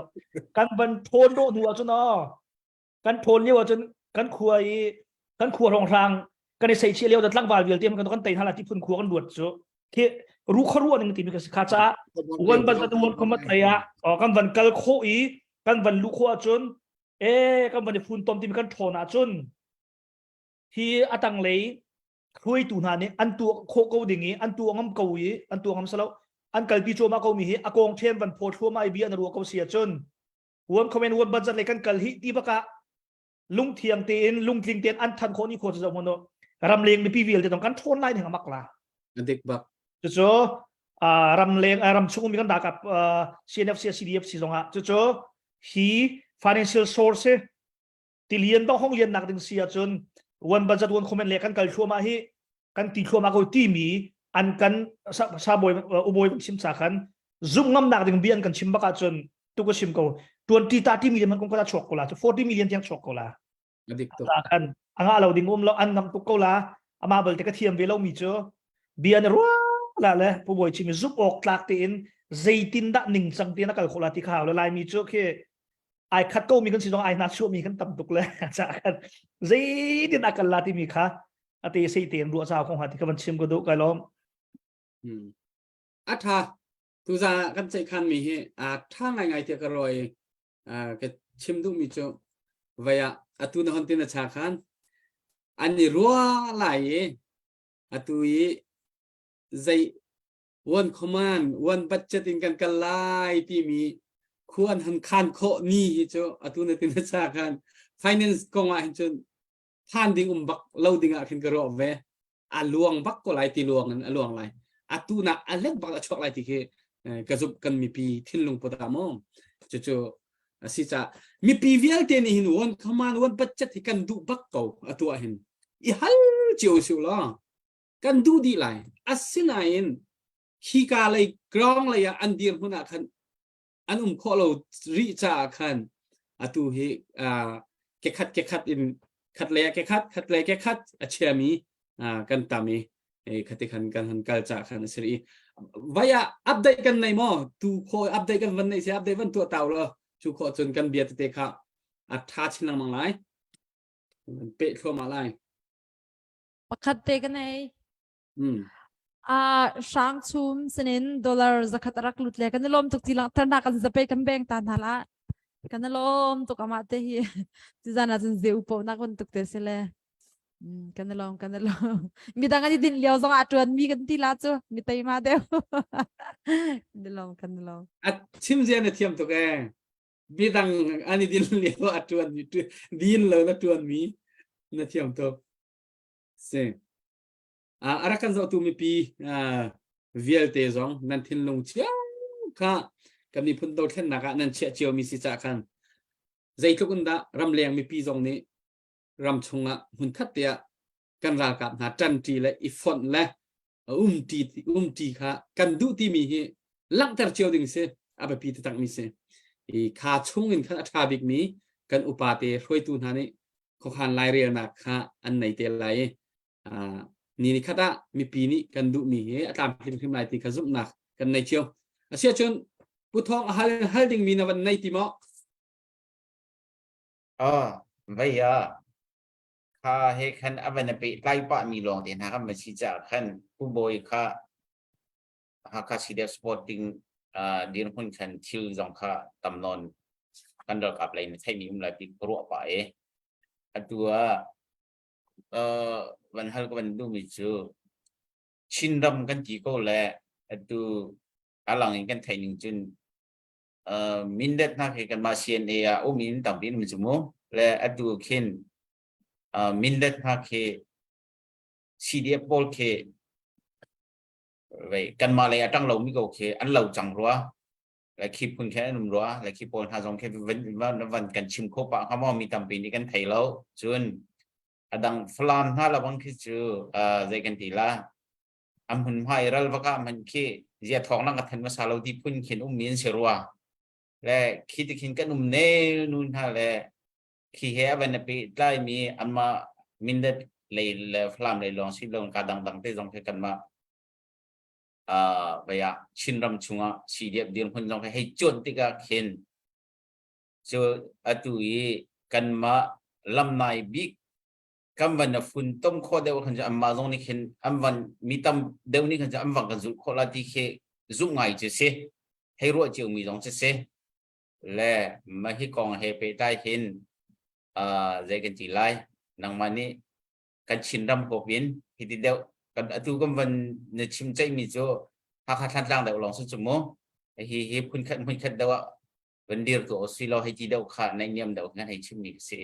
kan van thawn do hnu ah cun kan thawn lio ah cun kan khua i kan khua hrawnghrang kan i sei lio da tlangval vialte kan kan tei hna ti phun khua kan ruat cu khi ru kha ruah ning ti mi ka si kha caah wan ban kan wan khomat lei ah kan van kal kho i kan van lu kho ahcun e kan van i fun tom ti mi kan thawn ahcun hi atang lei hruaitu hna nih an tuah khawh ko ding i an tuah ngam ko i an tuah ngam salo an kalpi cuahmah ko mi hi a kong ṭhen van phaw thluahmah i bia an ruah ko si ahcun wan comment wan budget le kan kal hi ti bakah lungthiang tein lungtling tein an than khawh ni khawh cu zoh hmanh ramleng mipi vialte dong kan ṭhawn lai ning amak la dik bak cucu ramleng ramchung mi kan ralkap CNFC CDFC zongah cucu hi financial source tilian dong hong lian nak ding si ahcun one budget one comment le kan kal thluahmah hi kan ti thluahmah ko timi an kan sabawi ubawi chim cha khan. Zumh ngamnak ding bia an kan chim bak ahcun tu ka chim ko 20 30 million man kong ko la chuak ko la 40 million tiang chuak ko la. Adik tuk. Khan anga lo ding um lo an ngam tuk ko la ama balte ka thiam ve lo mi cu bia na ruah la le pu bawi chim zumh awk tlak tein zeitin dah ningcang tein a kal khawh la ti kha le laimi cu khi ai khat ko mi kan si zong ai hna chuah mi kan tam tuk le cha khan zeitin a kal la ti mi kha ate sei tein ruah chau kong ha ti ka van chim ko du kai lom hmm. a tha tu za kan ceih khan mi hi a tha ngai ngai te ka roi ka chim duh mi cu vaya atu na hon tin a cha khan an i rua lai i atu i zei one command one budget in kan kal lai timi khu an han khan khawh ni hi cu atu na tin a cha khan finance kong ah hin cun phan ding um bak lo ding ah khin ka ruah ve a luang bak ko lai ti luang in a luang lai atu na a let bak a chuak lai ti khi ka zumh kan mipi thinlung put ah mu cucu asi ca mipi vialte nih hin one command one budget hi kan duh bak ko atu ah hin i hal cio siu law kan duh dih lai asinain khika lei ground lei ah an dir hmun ah khan an um khawh lo rih caah khan atu hi kekhat kekhat in khat lei ah kekhat khat lei kekhat a chiami kan tam i khati khan kan han kal ca khan a si i vai ah update kan nei maw tu kho update kan van nei se update van tuah tau lo cu khawh cun kan bia tete kha a tha chin lengmang lai pe thluahmah lai Pakhat te ka nei. Mm. Ah hrang chum sinin dollar zakhat rak lut le kan i lawm tuk ti lang tarna kan zape kan beng ta hna la kan i lawm tuk ama te hi tizan ah cun ze upo nak bantuk te si le kan i lawm kan i lawm midang an i din lio zong ah tuan mi kan ti la cu mi teima deuh kan i lawm kan i lawm a chim zia na thiam tuk e midang an i din lio a tuan mi din lo na tuan mi na thiam tuk si a rak kan zohtu mipi vialte zong nan thinlung cio kha kan miphun dothlennak ah nan chiah cio mi si cah khan zeitluk in dah ramleng mipi zong nih ram chungah hmunkhat te ah kan ralkap hna ṭanṭi le i fonh le umṭi umṭi kha kan duh timi hi langhter cio ding si a biapi taktak mi si i kha chung in khan a ṭha bik mi kan upa te hruaitu hna nih khuakhan lairelnak kha an nei te lai i ni ni khat ah mipi nih kan duhmi hi a tlamtling hrim lai ti kha zumhnak kan nei cio asiahcun Pu Thawng a hal hal dingmi na van nei ti maw? Ah, vei ah kha he khan a van a pehtlai pah mi lawng te hna kan va si caah khan Pu Bawi kha Hakha CDF Sporting uh, dirhmun khan thil zong kha tam nawn kan ralkap lei na theimi um lai ti ka ruah pah i atu ah uh, van hal ka van duhmi cu Chinram kan ti ko le atu alang in kan theih ning cun uh, Mindat hna khi kanmah CNA ah um in tampi in um cu mu le atu khin uh, Mindat hna khi CDF pawl khi vei kanmah lei a ṭang lomi ko khi an lo cang rua le khi phun khi an um rua le khi pawl hna zong khi van, van, van kan chim kho pah hnga maw mi tampi nih kan thei lo cun a dang Falam hna labang khi cu uh, zei kan ti la a hmunhma i ral vaka man khi zia thawng lang ka than hmasa lo ti phun khin um mi an si rua le khi ti khin kan um ne nun hna le khi he a van a pehtlai mi anmah Mindat lei le Falam lei lawng si lo ka dangdang te zong khi kanmah uh, vaya Chinram chungah CDF dirhmun zong khi hei cuan tikah khin cu atu i kanmah lamnai bik kan van a fun tom khawh deuh khan cu anmah zong nih khin an van mi tam deuh nih khan cu an van kan zulh khawh la ti khi zumh ngai cu si hei ruah cio mi zong cu si le mah hi kong he pehtlai hin uh, zei kan ti lai nangmah nih kan Chinram huap in hiti deuh kan atu kan van na chim ceih mi cu Hakha Thantlang deuh lawng si cu mu hi hi phun khat hmun khat deuh ah van dir tu si lo hei ti deuh kha naih niam deuh kan hei chim mi si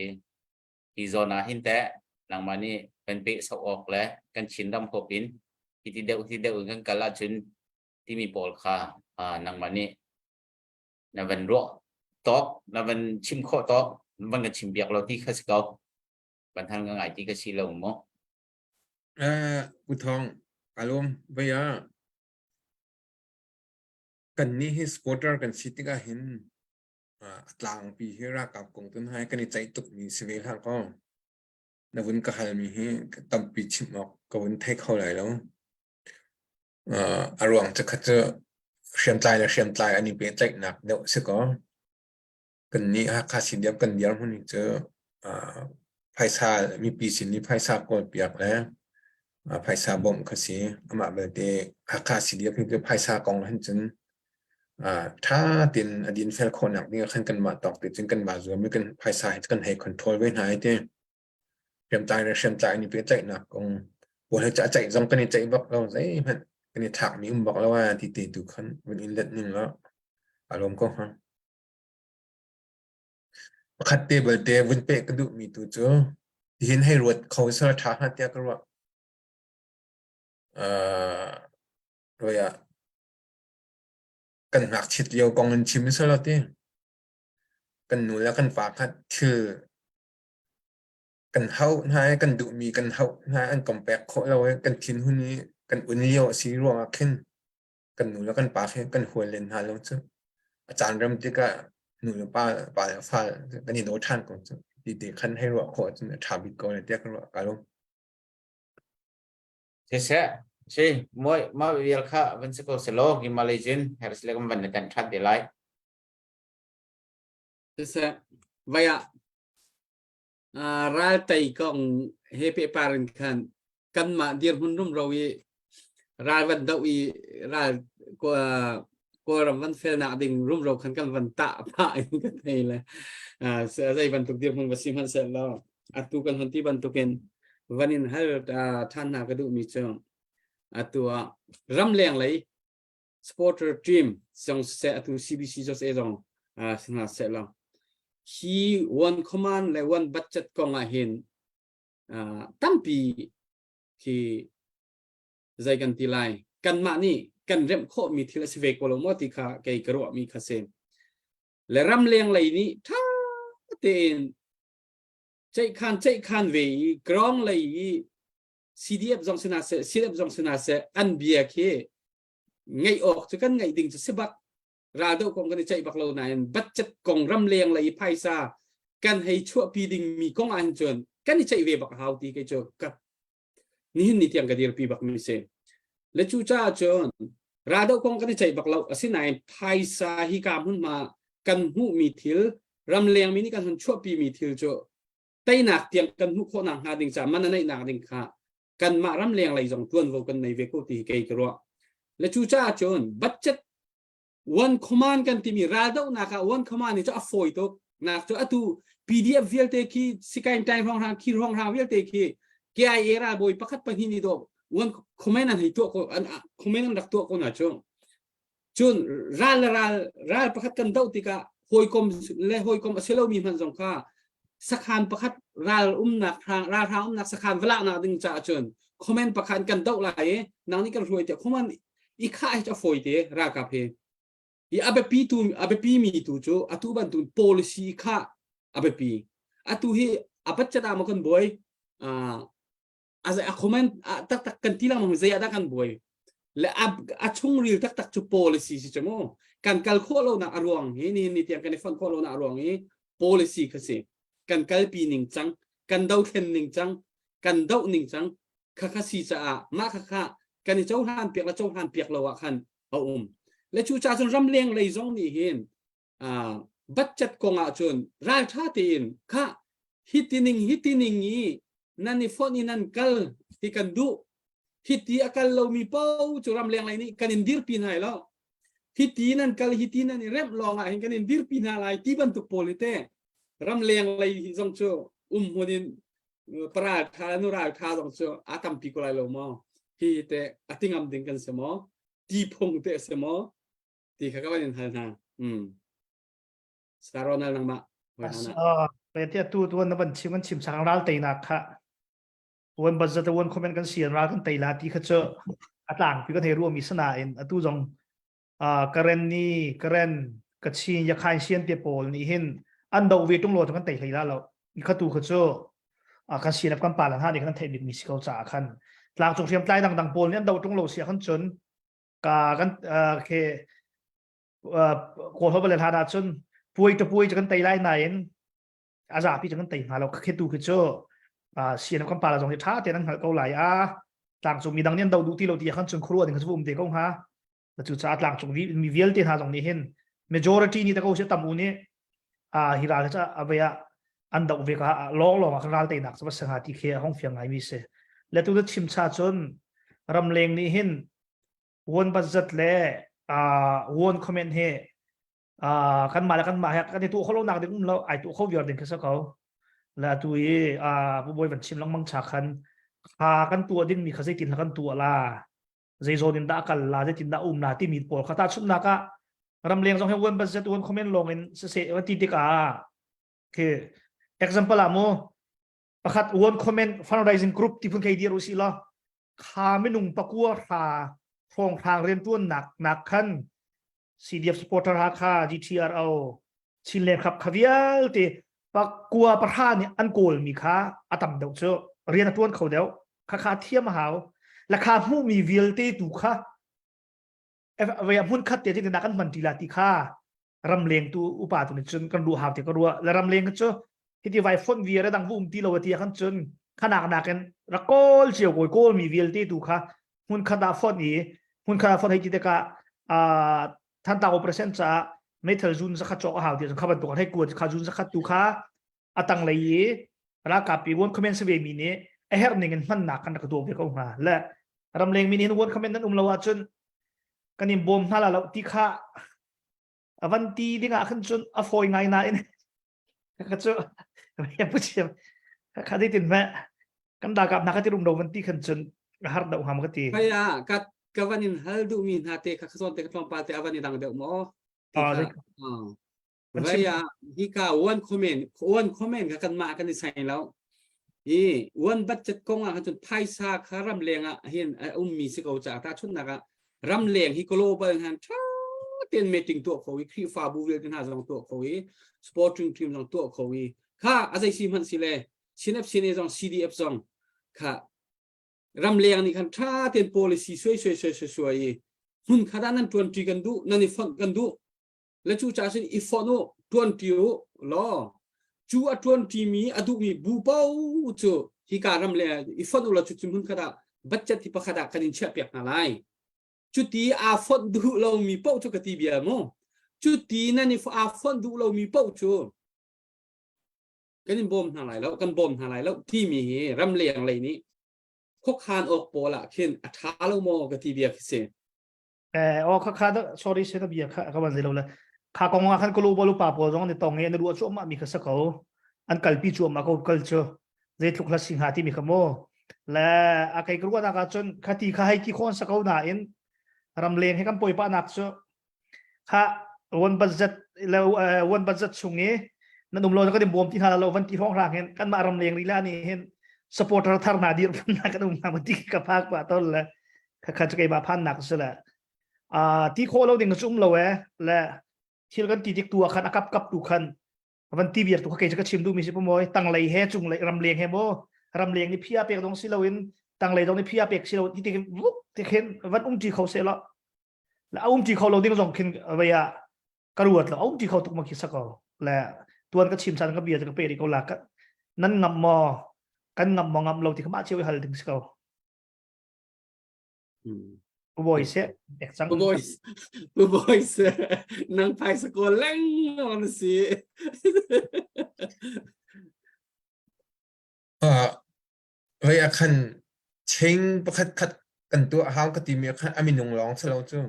hi zawn ah hin teh nangmah nih kan peh sok awk le kan Chinram huap in hiti deuh hiti deuh in kan kal ahcun timi pawl kha nangmah nih na van ruah tawk na van chim khawh tawk na van kan chim biak lo ti kha si ko van hal ngai ti ka si lo maw Eh, Pu Thawng, ka lawm. Vei ah. Kannih hi supporter kan si tikah hin a tlangpi hi ralkap kong tun hai kan i ceih tukmi si ve hlah kaw na vun ka halmi hi tampi chim awk ka vun thei kho lai lo. A ruang cu khat cu hriamtlai le hriamtlai an i pehtlaihnak deuh si kaw Kannih Hakha CDF kan dirhmun hi cu phaisa mipi sin i phaisa kawlpiak le phaisa bawmh kha si. Amah belte Hakha CDF hi cu phaisa kong hin cun ṭha tein a dinfel khawhnak ding ah khan kanmah tawk te cun kanmah zuam i kan phaisa hi kan hei control ve hna i ti. Hriamtlai le hriamtlai an i pehtlaihnak kong pawl hi cu a ceih zong kan i ceih bak lo zeihmanh kan i thlakmi um bak lo ah ti te tu khan vun in let ning law a lawm ko hnga. Pakhat te belte vun peh ka duhmi tu cu tihin hei ruat kho sal ṭha hnga tiah ka ruah. Uh, ah kan ngakchit lio kong in chim sal ti. Kan nu le kan pa kha thil kan hauh hna i kan duhmi kan hauh hna an kan pek khawh lo i kan thinhun i kan un lio a si ruangah khin kan nu le kan pa khi kan hual len hna lo cu a caan rem tikah nu le pa pa le fa kan i daw ṭhan ko cu ti te khan hei ruah khawh cun a ṭha bik ko ne tiah ka ruah ka lung. Siseh, si moi ma vial kha van si ko selaw Himalaysian Harris le kan van na kan ṭhat te lai. Siseh, vai ah ral tei kong he pehpar in khan kanmah dirhmun rumro i ral van doh i ral Kawlram van felnak ding rumro khan kan van tah phah in kan thei le zei bantuk dirhmun va si hmanh seh law atu kan hon ti bantukin van in hal ṭhan hna ka duhmi cu atu ah ramleng lei supporter team zong siseh atu CBC Jose zong si hna seh law hi one command le one budget kong ah hin tampi khi zei kan ti lai kanmah nih kan remh khawhmi thil a si ve ko lo maw ti kha kei ka ruahmi kha si le ramleng lei nih ṭha tein ceihkhan ceihkhan ve i ground lei i CDF zong si hna seh CDF zong si hna seh an bia khi ngeih awk cu kan ngeih ding cu si bak raldoh kong kan i ceih bak lo nain budget kong ramleng lei phaisa kan hei chuahpi dingmi kong ah hin cun kan i ceih ve bak hau ti kei cu ka nihin ni tiang ka dirpi bak mi si le cu caah cun raldoh kong kan i ceih bak lo asinain phaisa hi ka hmunhma kan hmuhmi thil ramleng mi nih kan hun chuahpi mi thil cu teinak tiang kan hmuh khawh nak hnga ding ca man a neih nak ding kha kanmah ramleng lei zong tuanvo kan nei ve ko ti hi kei ka ruah le cu caah cun budget one command kan timi raldohnak ah one command ni cu a fawi tuk nak cu atu PDF vialte khi sikain tai hrawng hrang khi hrawng hrang vialte khi KIA ralbawi pakhat pahnih nih dawh one command an hei tuah ko an command an rak tuah ko na cu cun ral le ral ral pakhat kan doh tikah hawikom le hawikom a si lomi hmanh zong kha sakhan pakhat ral umnak ralhrang umnak sakhan va laknak ding caah cun comment pakhat kan doh lai i nang nih kan hruai tiah comment i khah hi a fawi te ralkap hi i a biapi tu a biapi mi tu cu atu bantuk policy kha a biapi atu hi a budget ah maw kan buai a comment taktak kan ti lengmang zei ah dah kan buai le a chungril taktak cu policy si cu mu kan kal khawh lo nak a ruang hi nihin ni tiang kan i fonh khawh lo nak a ruang hi policy kha si kan kalpi ning cang kan dothlen ning cang kan doh ning cang kha kha si caah mah kha kha kan i cohlan piak le cohlan piak lo ah khan a um le cu ca cun ramleng lei zong nih hin budget kong ah cun ralṭha tein kha hiti ning hiti ning i nan i fonh i nan kal ti kan duh hiti a kal lomi paoh cu ramleng lei nih kan in dirpi hna lo hiti nan kal hiti nan i remh lawng ah hin kan in dirpi hna lai ti bantuk pawl hi te ramleng lei zong cu um hmun in paral tha nu ral tha zong cu a tampi ko lai lo maw hi te a tingam ding kan si maw ti phung te a si maw ti kha ka van in hal hna. Mm. Star Ronald nangmah. Pe tu tu na van chim kan chim sang ral teinak kha wan budget wan comment kan sian ral kan tei la ti kha chu atlang pi kan hei ruami sana in atu zong karen ni karen kachin yakhain sian te pawl ni hin an do ve tung lo kan tei hlei la lo kha tu kha chu kan sian kan pa lan ha ni kan thei bik mi si ko cha khan tlang chung hriam tlai dang dang pawl ni an do tung lo sia khan chun ka kan ke. Kawl holh le hlan ahcun puai te puai cu kan tei lai nain a zapi cu kan tei hna lo khi tu khi cu CNF kan pa la zong hi tha tein an hngalh ko lai a tlangcung mi dang nih an do duh ti lo ti khan cun khuaruah ding cu um te ko hnga cu caah tlangcung mi vialte hna zong nih hin majority nih ta ko si tam u nih a hi ral ca a vei ah an doh ve ka lawng lawng ah kan ral teinak cu va si hnga ti khi a hong fiang ngai mi si le tu na chim cha cun ramleng nih hin won budget le won comment hi kan mah le kan mah he kan i tuah kho lo nak ding um lo ai tuah kho viar ding khi sa ko le atu i pu bawi van chim lengmang cha khan kha kan tuah ding mi kha zeitin kan tuah la zei zawn in dah kal la zeitin dah um la timi pawl kha ta chunnak ah ramleng zong he won budget won comment lawng in siseh ti tikah khi example ah mu pakhat won comment fundraising group ti phun khei dir usi law kha minung pakua hra hrawnghrang riantuannak nak khan CDF supporter Hakha GTRO Chinland khap kha vialte pakua pahra nih an kawl mi kha a tam deuh cu rian a tuan kho deuh kha kha thiam a hau la kha hmuhmi vialte tu kha vei hmun khat te tin kan hman ti la ti kha ramleng tu upa tu nih cun kan ruah hau ti ka ruah le ramleng cu hiti vai font viar dang vu um ti lo ti khan cun khanak nakin rak kawl cio kawi kawl mi vialte tu kha hmun khat ah font i hmun khat ah font hei ti tikah Thantlang operation caah meithal zun zakhat cawk a hau ti kha bantuk an hei kuat kha zun zakhat tu kha a tanglei i ralkap i one comment ve mi nih a herh ning in hmannak kan rak tuah ve ko hnga le ramleng mi nih hin one comment nan um lo ahcun kan in bawm hna la lo ti kha a van ti ding ah khan cun a fawi ngai nain ka cu ya pu chiam kha dei tin me kan da kap na ka ti rum do van ti khan cun a har deuh ngam ka ti Kaya ka ka van in hal duh mi hna te kha zawn te ka tlawmpal te avan i dang deuh maw ti Ah, kha van chim Vaya hika one comment one comment kha kan mah kan i sai lo i one budget kong ah cun phaisa kha ram leng ah hin a ummi si ko ca ta chunnak ah ram leng hi global han tha ten meeting tuah kho i Khrihfabu vialte hna zong tuah kho i sporting team zong tuah kho i kha a zei si hmanh si le CNF CNA zong CDF zong kha ramleng nih khan tha ten policy suai suai suai suai suai i hmun khat ah nan tuan ṭi kan duh nan i fonh kan duh le cu ca sin i fonh u tuan ṭi u law cu a tuan ṭimi a duhmi bu paoh cu hika ram le i fonh u law cu hmun khat ah budget hi pakhat ah kan in chiah piak hna lai cuti aa fonh duh lomi paoh cu ka ti bia mu cuti nan i aa fonh duh lomi paoh cu kan in bawm hna lai lo kan bawm hna lai lo timi hi ramleng lei nih khuakhan awk pawl ah khin a ṭha lo maw ka ti bia khi si Eh, o kha kha sorry se ka bia kha ka van zelo le kha kong ah khan global upa pawl zong ni tong nge na ruah chu ma mi kha sa ko an kalpi chu ma ko kal chu zeitluk hla sing ha ti mi kha mo le a kai kruwa na ka chun kha ti kha hai ki khon sa ko na in ramleng he kan poi pa nak chu kha one budget le one budget chung i nan um lo na kan in bawm ti hna lo van ti hrawng hrang hin kan mah ramleng ri la ni hin supporter thar hna dir na kan um na ti ka phak pa tol le kha kha chu keimah phan nak si le a ti kho lo ding chu um lo e le thil kan ti tik tu ah khan a kap kap tu khan van ti viar tu kha kei ka chim du mi si pumoi tanglei he chung lei ramleng he mo ramleng ni phia pek dong si lo in tanglei dong ni phia pek si lo ti ti vuk ti khin van um ti kho se lo la um ti kho lo ding zong khin vei ah ka ruat lo um ti kho tuk ma khi sa ko le tuan ka chim chan ka bia ka pe ri ko la ka nan ngam mo kan ngam mo ngam lo ti kha ma chiu hal ding si ko Boy se ek cang. Boy boy se nang phaisa ko leng na si. Uh, vei a khan cheng pakhat khat kan tuah hau ka timi khan a minung lawng salo cu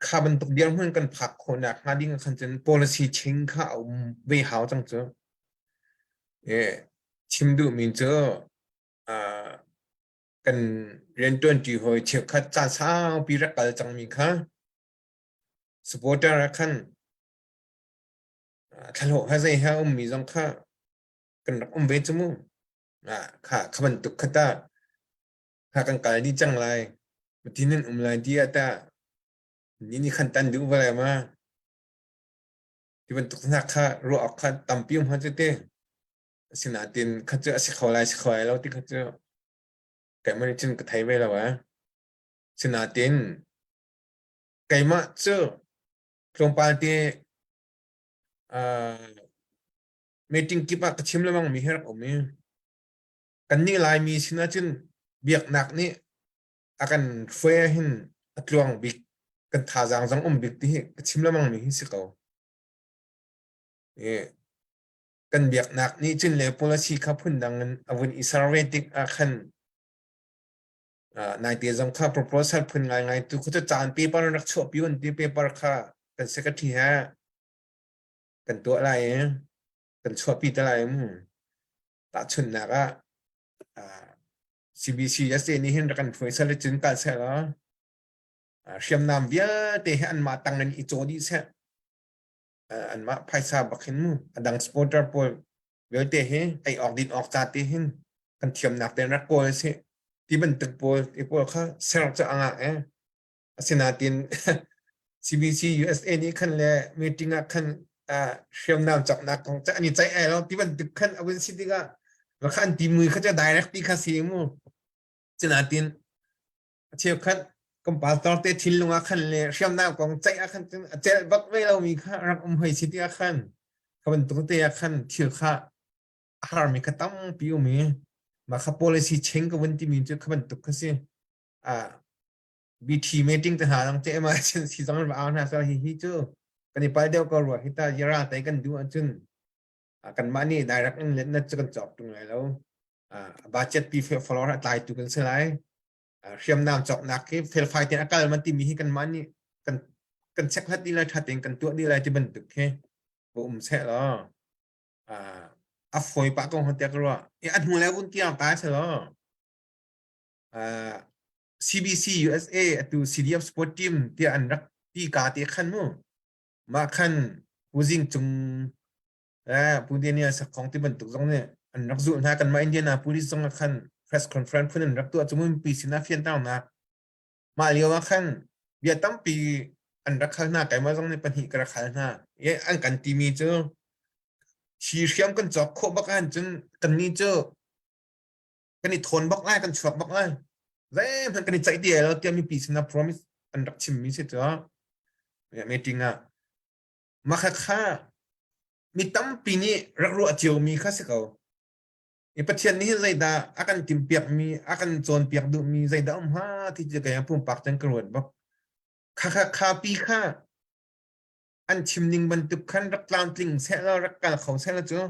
kha bantuk dirhmun kan phak khawhnak hnga ding khan cun policy ching kha a um ve hau cang cu e chim duh mi cu uh, kan rianṭuanṭi hawi cheukhat caan saupi rak kal cangmi kha supporter ah khan thlahlawh ha zei ha ummi zong kha kan rak um ve cu mu. Kha kha bantuk kha ta kha kan kal dih cang lai matin nan um lai ti ah ta ni ni khan tan duh va lai ma ti bantuk hna kha ruah awk kha tampi um ha cu te asinain kha cu a si kho lai si kho lai lo ti kha cu keimah nih cun ka thei ve lo eh. Sinain keimah cu. Tlawmpal te uh, meeting kip ah ka chim lengmang mi hi rak um i kannih Laimi sin ahcun biaknak nih a kan hruai ahhin a tluang bik kan thazaang zong um bik ti hi ka chim lengmang mi hi si ko. I kan biaknak nih cun le policy kha phundang in a vun i survey tik ah khan naite zong kha proposal phun ngaingai tu khu cu caan paper rak chuahpi un ti paper kha kan secretary he kan tuah lai i kan chuahpi te lai mu tahchunhnak ah CBC SA nih hin rak kan hruai sal cun kal seh law hriamnam vialte hi anmah tang in i caw dih seh anmah phaisa bak hin mu adang supporter pawl vialte hi ei awk din awk ca te hin kan thiamnak te rak kawl si ti bantuk pawl ti pawl kha ser cu anga eh asinain CBC USA nih khan le meeting ah khan hriamnam caknak kong cu an i ceih ai lo ti bantuk khan a vun si tikah va kha an ti mui kha cu direct ti kha si mu sinain a cheukhat kan pastor te thinlung ah khan le hriamnam kong ceih ah khan cun a celh bak ve lomi kha rak um hoi si tikah khan kha bantuk te ah khan thil kha a harmi kha tampi um i mah kha policy change ka vun timi cu kha bantuk kha si ah BT meeting te hna lang te ma cun si zong va au hna so hi hi cu kan i pal deuh ko rua hi ta yara tai kan duh ahcun kanmah nih direct in let na cu kan cawk tung lai lo budget pi follower a tlai tu kan si lai hriamnam cawknak hi felfai tein a kal man timi hi kanmah nih kan kan check hlat dih lai tha tein kan tuah dih lai ti bantuk khi va um seh law a fawi pah ko hon tiah ka ruah i a hnu le vun tiang ta se law CBC USA atu CDF sport team tiah an rak ti ka te khan mu mah khan Pu Zing Cung eh Pu Daniel Sakhong ti bantuk zong nih an rak zulh hna kanmah Indiana police zong ah khan press conference phun an rak tuah cu mipi sinah fianternak mah lio ah khan bia tampi an rak hal hna keimah zong nih pahnih ka rak hal hna i an kan timi cu hi hriam kan cawk khawh bak ahcun cun kannih cu kan i thawn bak lai kan chuak bak lai zeihmanh kan i ceih ti lo tiah mipi sinah promise an rak chimmi si cu meeting ah mah kha kha mi tampi nih rak ruah ciomi kha si ko. I Pathian nih hin zeidah a kan timhpiakmi, a kan cawnpiak duhmi zeidah um hnga ti cu kei pumpak cun ka ruat bak. Kha kha kha pi kha an chim ning bantuk khan rak tlamtling seh law rak kal kho seh law cu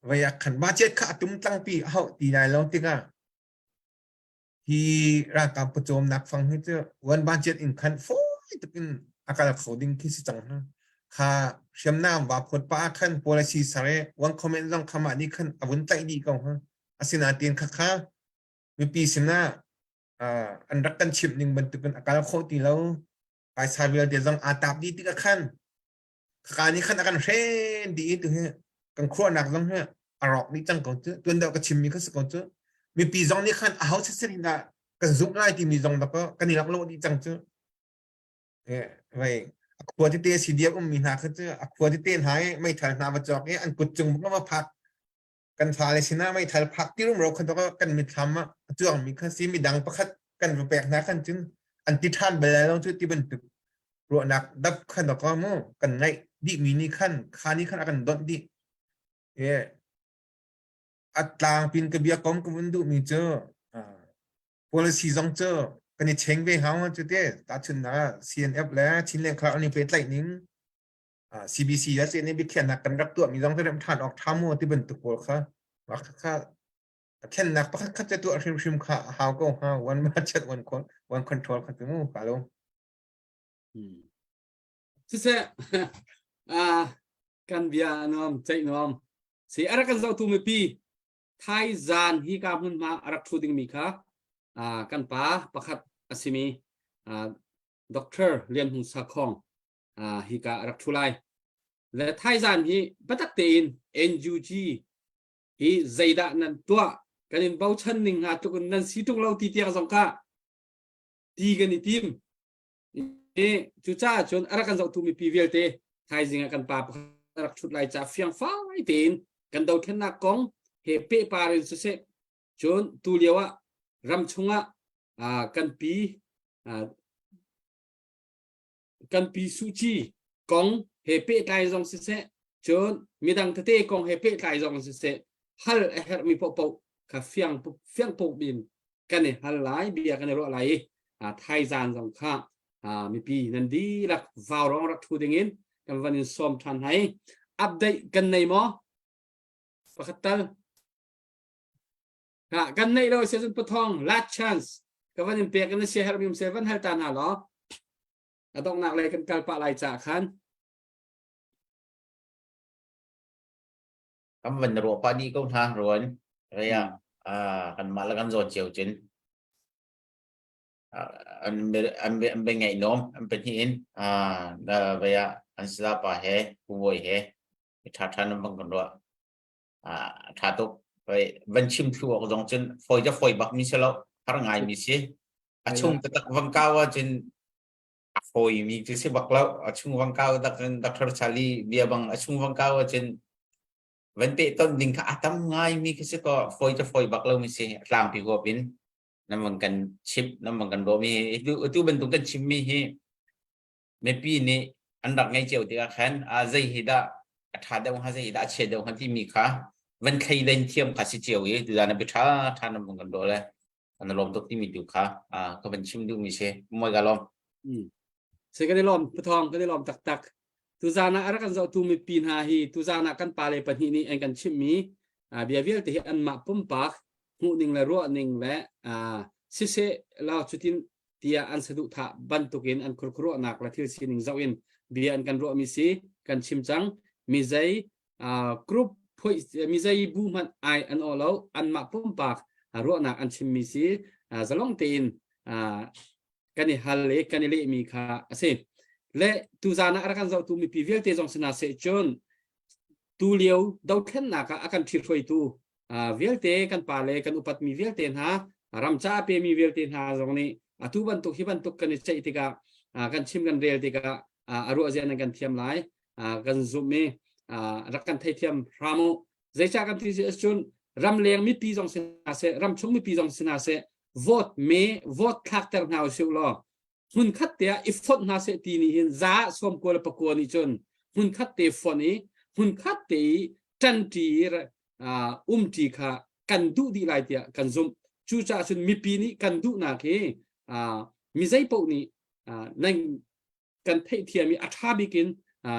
vei ah khan budget kha a tum tlangpi a hauh ti lai lo tikah hi ralkap pawcawmnak fang hi cu one budget in khan fawi tuk in a kal kho ding khi si cang hna. Kha hriamnam va phawt pa ah khan policy sare one comment zong kha mah nih khan a vun tlaih dih ko ha. Asinain kha kha mipi sinah an rak kan chimh ning bantukin a kal khawh ti lo. Phaisa vialte zong aa tap dih tikah khan Ka nih khan a kan hren dih i tuhi kan khuaruahnak zong hi a rawk dih cang ko cu. Tuan deuh ka chimmi kha si ko cu. Mipi zong nih khan aho sitsen hin dah kan zumh lai timi zong dakaw kan i laklawh dih cang cu. Eh, vei a khua tete CDF ummi hna kha cu a khua tete hna i meithal hna va cawk i an kut cung bak va phak kan fale sinah meithal phak ti rumro kha dakaw kan mitthlam ah a cuangmi kha si midang pakhat kan va pek hna khan cun an ti ṭhan bal lai lo cu ti bantuk ruahnak dap khan dakaw mu kan ngaih dihmi nih khan kha nih khan a kan donh dih e a tlangpin ka bia kom ka vun duhmi cu policy zong cu kan i cheng ve hau cu te tahchunhnak CNF le Chinland Cloud an i pehtlaih ning CBC a nih biakhiahnak kan rak tuahmi zong remh ṭhan awk ṭha maw ti bantuk pawl kha mah kha thlennak pakhat khat te tuah hrimhrim kha a hau ko hnga one budget one one control kha ti mu ka lo Siseh kan bia nuam ceih nuam si a rak kan zohtu mipi thai zan hi ka hmunhma a rak thu dingmi kha kan pa pakhat a simi Dr. Lian Hung Sakhong hika a rak thu lai. Le thaizan hi biatak tein NUG hi zeidah nan tuah kan in bochan ning hnga tluk in nan si tung lo ti tiang zong kha ti kan i tim. I cucaah cun a rak kan zohtu mipi vialte thaizing ah kan pa pakhat a rak thut lai ca fiangfai tein kan dothlennak kong he pehpar in siseh cun tu lio ah ram chungah kan pi. kan pi Suh Ci kong he pehtlai zong siseh cun midang tete kong he pehtlai zong siseh hal a herhmi paohpaoh kha fiang fiang in kan i hal lai bia kan i ruah lai i thaizan zong kha mipi nan dihlak vaurawng rak thu ding in kan van in sawm than hai update kan nei maw pakhat tal ha kan neih lo si cun pathong last chance ka van in pek in sia herh mi se van hal ta hna law a donghnak lei kan kal pah lai ca khan Kan van ruah pa dih ko hna ruan rea kan mah le kan zawn cio cun an an an be ngai nom an pahnih in vaya an sila pa he pu bawi he tha tha nan bang kan ruah tha tuk van chim thlu awk zong cun foi ja foi bak mi si lo har ngai mi si a chung taktak van kau ah cun a foi mi cu si bak lo a chung van kau tak cun Dr. Charlie bia bang a chung van kau ah cun van pe ton ding kha a tam ngai mi khi si ko foi ca foi bak lo mi si a tlangpi huap in nan van kan chim nan van kan ruah mi hi tu bantuk kan chim mi hi mipi nih an rak ngei cio tikah khan a zei hi dah a ṭha deuh hnga zei hi dah a chia deuh hnga timi kha van thleiden thiam kha si cio i tuzan bi ṭha ṭha nan van kan ruah le an lawm tuk timi tu kha ka van chim duhmi si moi ka lawm. Se kan i lawm pathong kan i lawm taktak. Tuzan ah a rak kan zohtu mipi hna hi tuzan ah kan pale pahnih nih an kan chimhmi bia vialte hi anmah pumpak hmuhning le ruahning le siseh law cutin tiah an saduhthah bantukin an khurkhuruahnak le thil sining zoh in bia an kan ruahmi si kan chim cang mi zei group phoi mi zei bu hmanh ai an aw lo anmah pumpak ruahnak an chimmi si zalong tein kan i hal i kan i lehmi kha a si le tuzan ah a rak kan zohtu mipi vialte zong sina seh cun tu lio dothlennak ah a kan ṭhithruaitu vialte kan pa le kan upatmi vialte hna ram ca a pemi vialte hna zong nih atu bantuk hi bantuk kan i ceih tikah kan chim kan rel tikah a ruah zia nan kan thiam lai kan zumh i rak kan theithiam hram u zeicah kan ti si cun ramleng mipi zong si hna seh ramchung mipi zong si hna seh vote me vote thlakter hna usih law hmunkhat te ah i fonh hna seh ti nih hin za sawm kua le pakua nih cun hmunkhat te fonh i hmunkhat te i ṭanṭi umṭi kha kan duh dih lai tiah kan zumh. Cucaah cun mipi nih kan duhnak hi mi zei paoh nih nan kan theihthiam i a ṭha bik in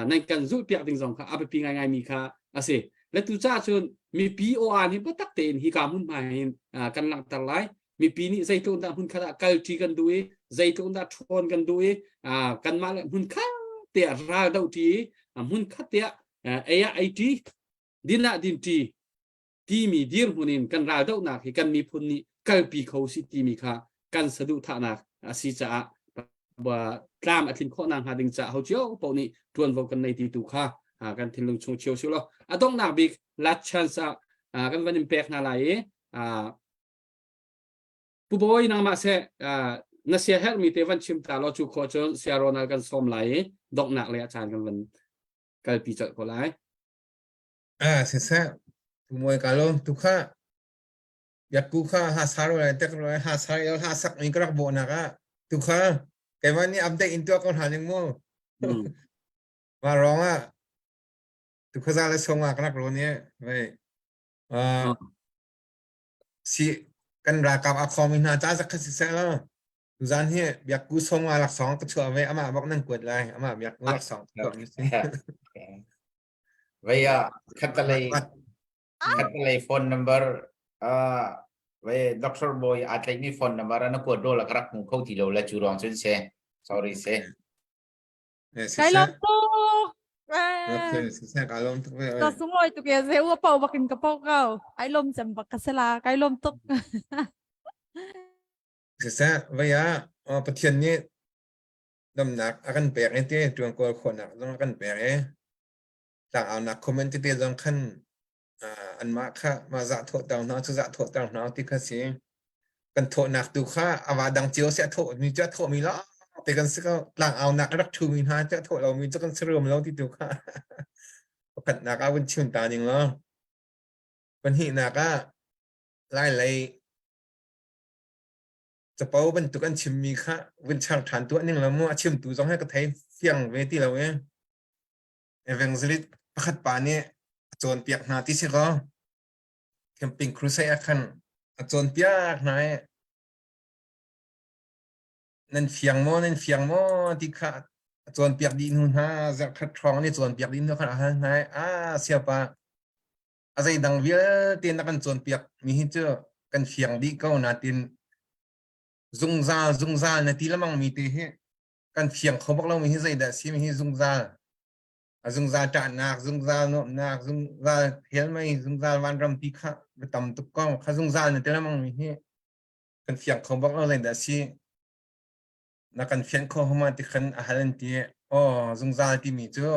nan kan zulhpiak ding zong kha a biapi ngaingaimi kha a si. Le tu caah cun mipi aw-aan hi biatak tein hika hmunhma hin kan langhter lai. Mipi nih zeitluk dah hmunkhat ah kalṭi kan duh i zeitluk dah ṭhawn kan duh i kanmah le hmunkhat te ah ral dohṭi i hmunkhat te ah ei ah eiṭi din ah dinṭi timi dirhmun in kan raldohnak hi kan miphun nih kalpi kho si timi kha kan saduhthahnak a si caah tlam a tlin khawh nak hnga ding caah ho cio paoh nih ṭuanvo kan nei ti tu kha kan thinlung chung cio si law a donghnak bik last chance ah kan van in pek hna lai i Pu Bawi nangmah seh na sia herhmi te van chim ta law cu khawh cun sia Ronald kan sawm lai i donghnak le a caan kan van kalpi colh ko lai. Ah, siseh, tu moi ka lawm tu kha yakku kha ha sar le tek ro ha sar yo ha sak mi ka rak bo nak ah tu kha keimah nih update in tuah ko hna ning mu. Ma rong ah tu kha za le song ah ka rak ro ni vai ah si kan ralkap a khomi hna ca zak kha siseh lo Tuzan hi biakku song ah laksawng ka chuah ve amah bak nan kuat lai amah biakku laksawng chuah mi si. Vei ah khatalei khatalei phone number uh vei Dr. Boy aa tlaihmi phone number na kuat ro la ka rak hmu kho ti lo la cu ruang cun se sorry se Kai lawm tuk. Okay, siseh ka lawm tuk ve. Ka sunglawi tuk ye ze u pau bakin ka pau kau. Ai lawm cem bak ka sela kai lawm tuk. Siseh vei ah Pathian nih damnak a kan pek i ti ṭuan kawl khawhnak zong a kan pek i tlangaunak comment tete zong khan anmah kha mah zah thawhter hna cu zah thawhter hna ti kha si kan thawhnak tu kha a va dang cio si a thawh mi cu a thawh mi lawng te kan si ko tlangaunak a rak ṭhu mi hna cu a thawh lo mi cu kan si rum lo ti tu kha pakhatnak ah vun chim ta ning law pahnihnak ah lai lei capo bantuk an chimmi kha vun char ṭhan tuah ning law mu a chimtu zong he ka thei. fiang ve ti lo i evangelist pakhat pa nih a cawnpiak hna ti si kaw camping crusade ah khan a cawnpiak hna i nan fiang maw nan fiang maw ti kha a cawnpiak dih hnu hna zarhkhat hrawng nih cawnpiak dih hnu khan a hal hna i a siapa a zeidang vialte na kan cawnpiak mi hi cu kan fiang dih ko natin zungzal zungzal na ti lemang mi te hi kan fiang kho bak lo mi hi zeidah si mi hi zungzal a zungzal ṭahnak zungzal nuamhnak zungzal helmei zungzal vanram ti kha tam tuk ko kha zungzal na ti lemang mi hi kan fiang kho bak lo zeidah si na kan fian kho hama ti khan a hal an ti oh zungzal timi cu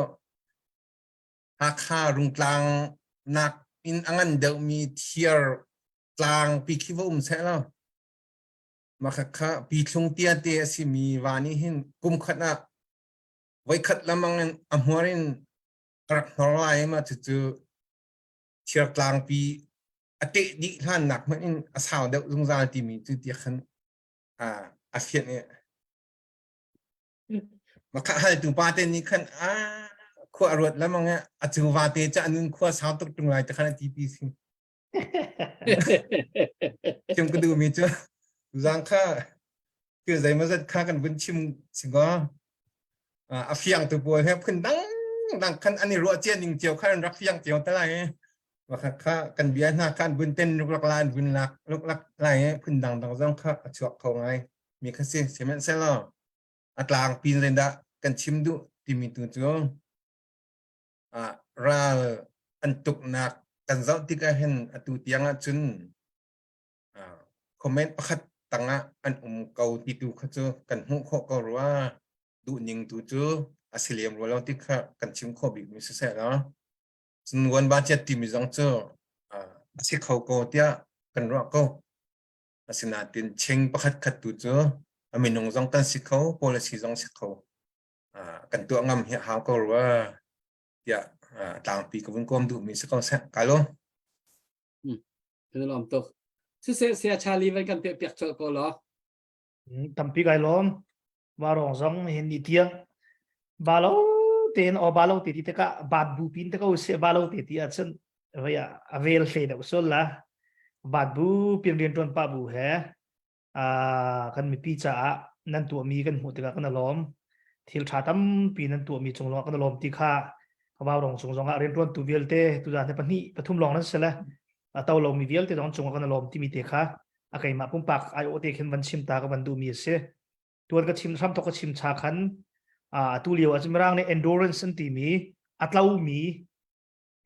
Hakha rungtlang nak in a ngan deuhmi thiar tlang pi khi va um seh lo mah kha pithlung tia te a simi va nih hin kum khat ah voikhat lamang in a hmuar in a rak hnor lai ma cucu thiar tlang pi a teh dih hlan nak hmanh in a sau deuh zungzal timi cu ti khan a fian i Makha hal tu pa te nih khan a khua a ruat lamang a cu va te cha nun khua sau tuk tung lai te khan a ti pi si. Chim ka duh mi cu zang kha thil zeimawzat kha kan vun chim singaw a fiang tu pawl he phun dang dang khan an i ruah cia ning cio khan an rak fiang cio te lai kha kha kan bia hna khan vun ten luklak la an vun lak luklak lai phun dang dang zong kha a chuak kho ngai mi kha si sihmanhsehlaw a tlang pin len dah kan chim duh timi tu cu ral an tuknak kan zoh tikah hin atu tiang ah cun comment pakhat tangah an um ko ti tu kha cu kan hmuh khawh ko rua duhning tu cu a si lem rua lo ti kha kan chim khawh bik mi siseh law cun wan ba chiat timi zong cu a si kho ko tiah kan ruah ko asinain ching pakhat khat tu cu a minung zong kan si kho policy zong si kho kan tuah ngam hi hau ko rua tiah tlangpi ka vun kawm duh mi si ko seh ka lo Kan lawm tuk. Siseh sia Charlie van kan pe piak colh ko law. Tampi kai lawm. Warong zong hin ni tiang balo tein o balo te ti tikah bat bu pin te ko se balo te ti ahcun vei a vel hle deuh sul la bat bu pin rian tuan pa bu he kan mipi caah nan tuahmi kan hmuh tikah kan lawm thil ṭha tampi nan tuahmi cung lawng kan lawm ti kha Vaurawng cung zongah rianṭuantu vialte tuzaan hi pahnih pathum lawng nan si le a to lomi vialte zong cungah kan lawm timi te kha a keimah pumpak aiawh te khin van chim ta ka van duhmi a si. Tuan ka chim hram thok ka chim cha khan atu lio ah mirang nih endurance an timi a tlomi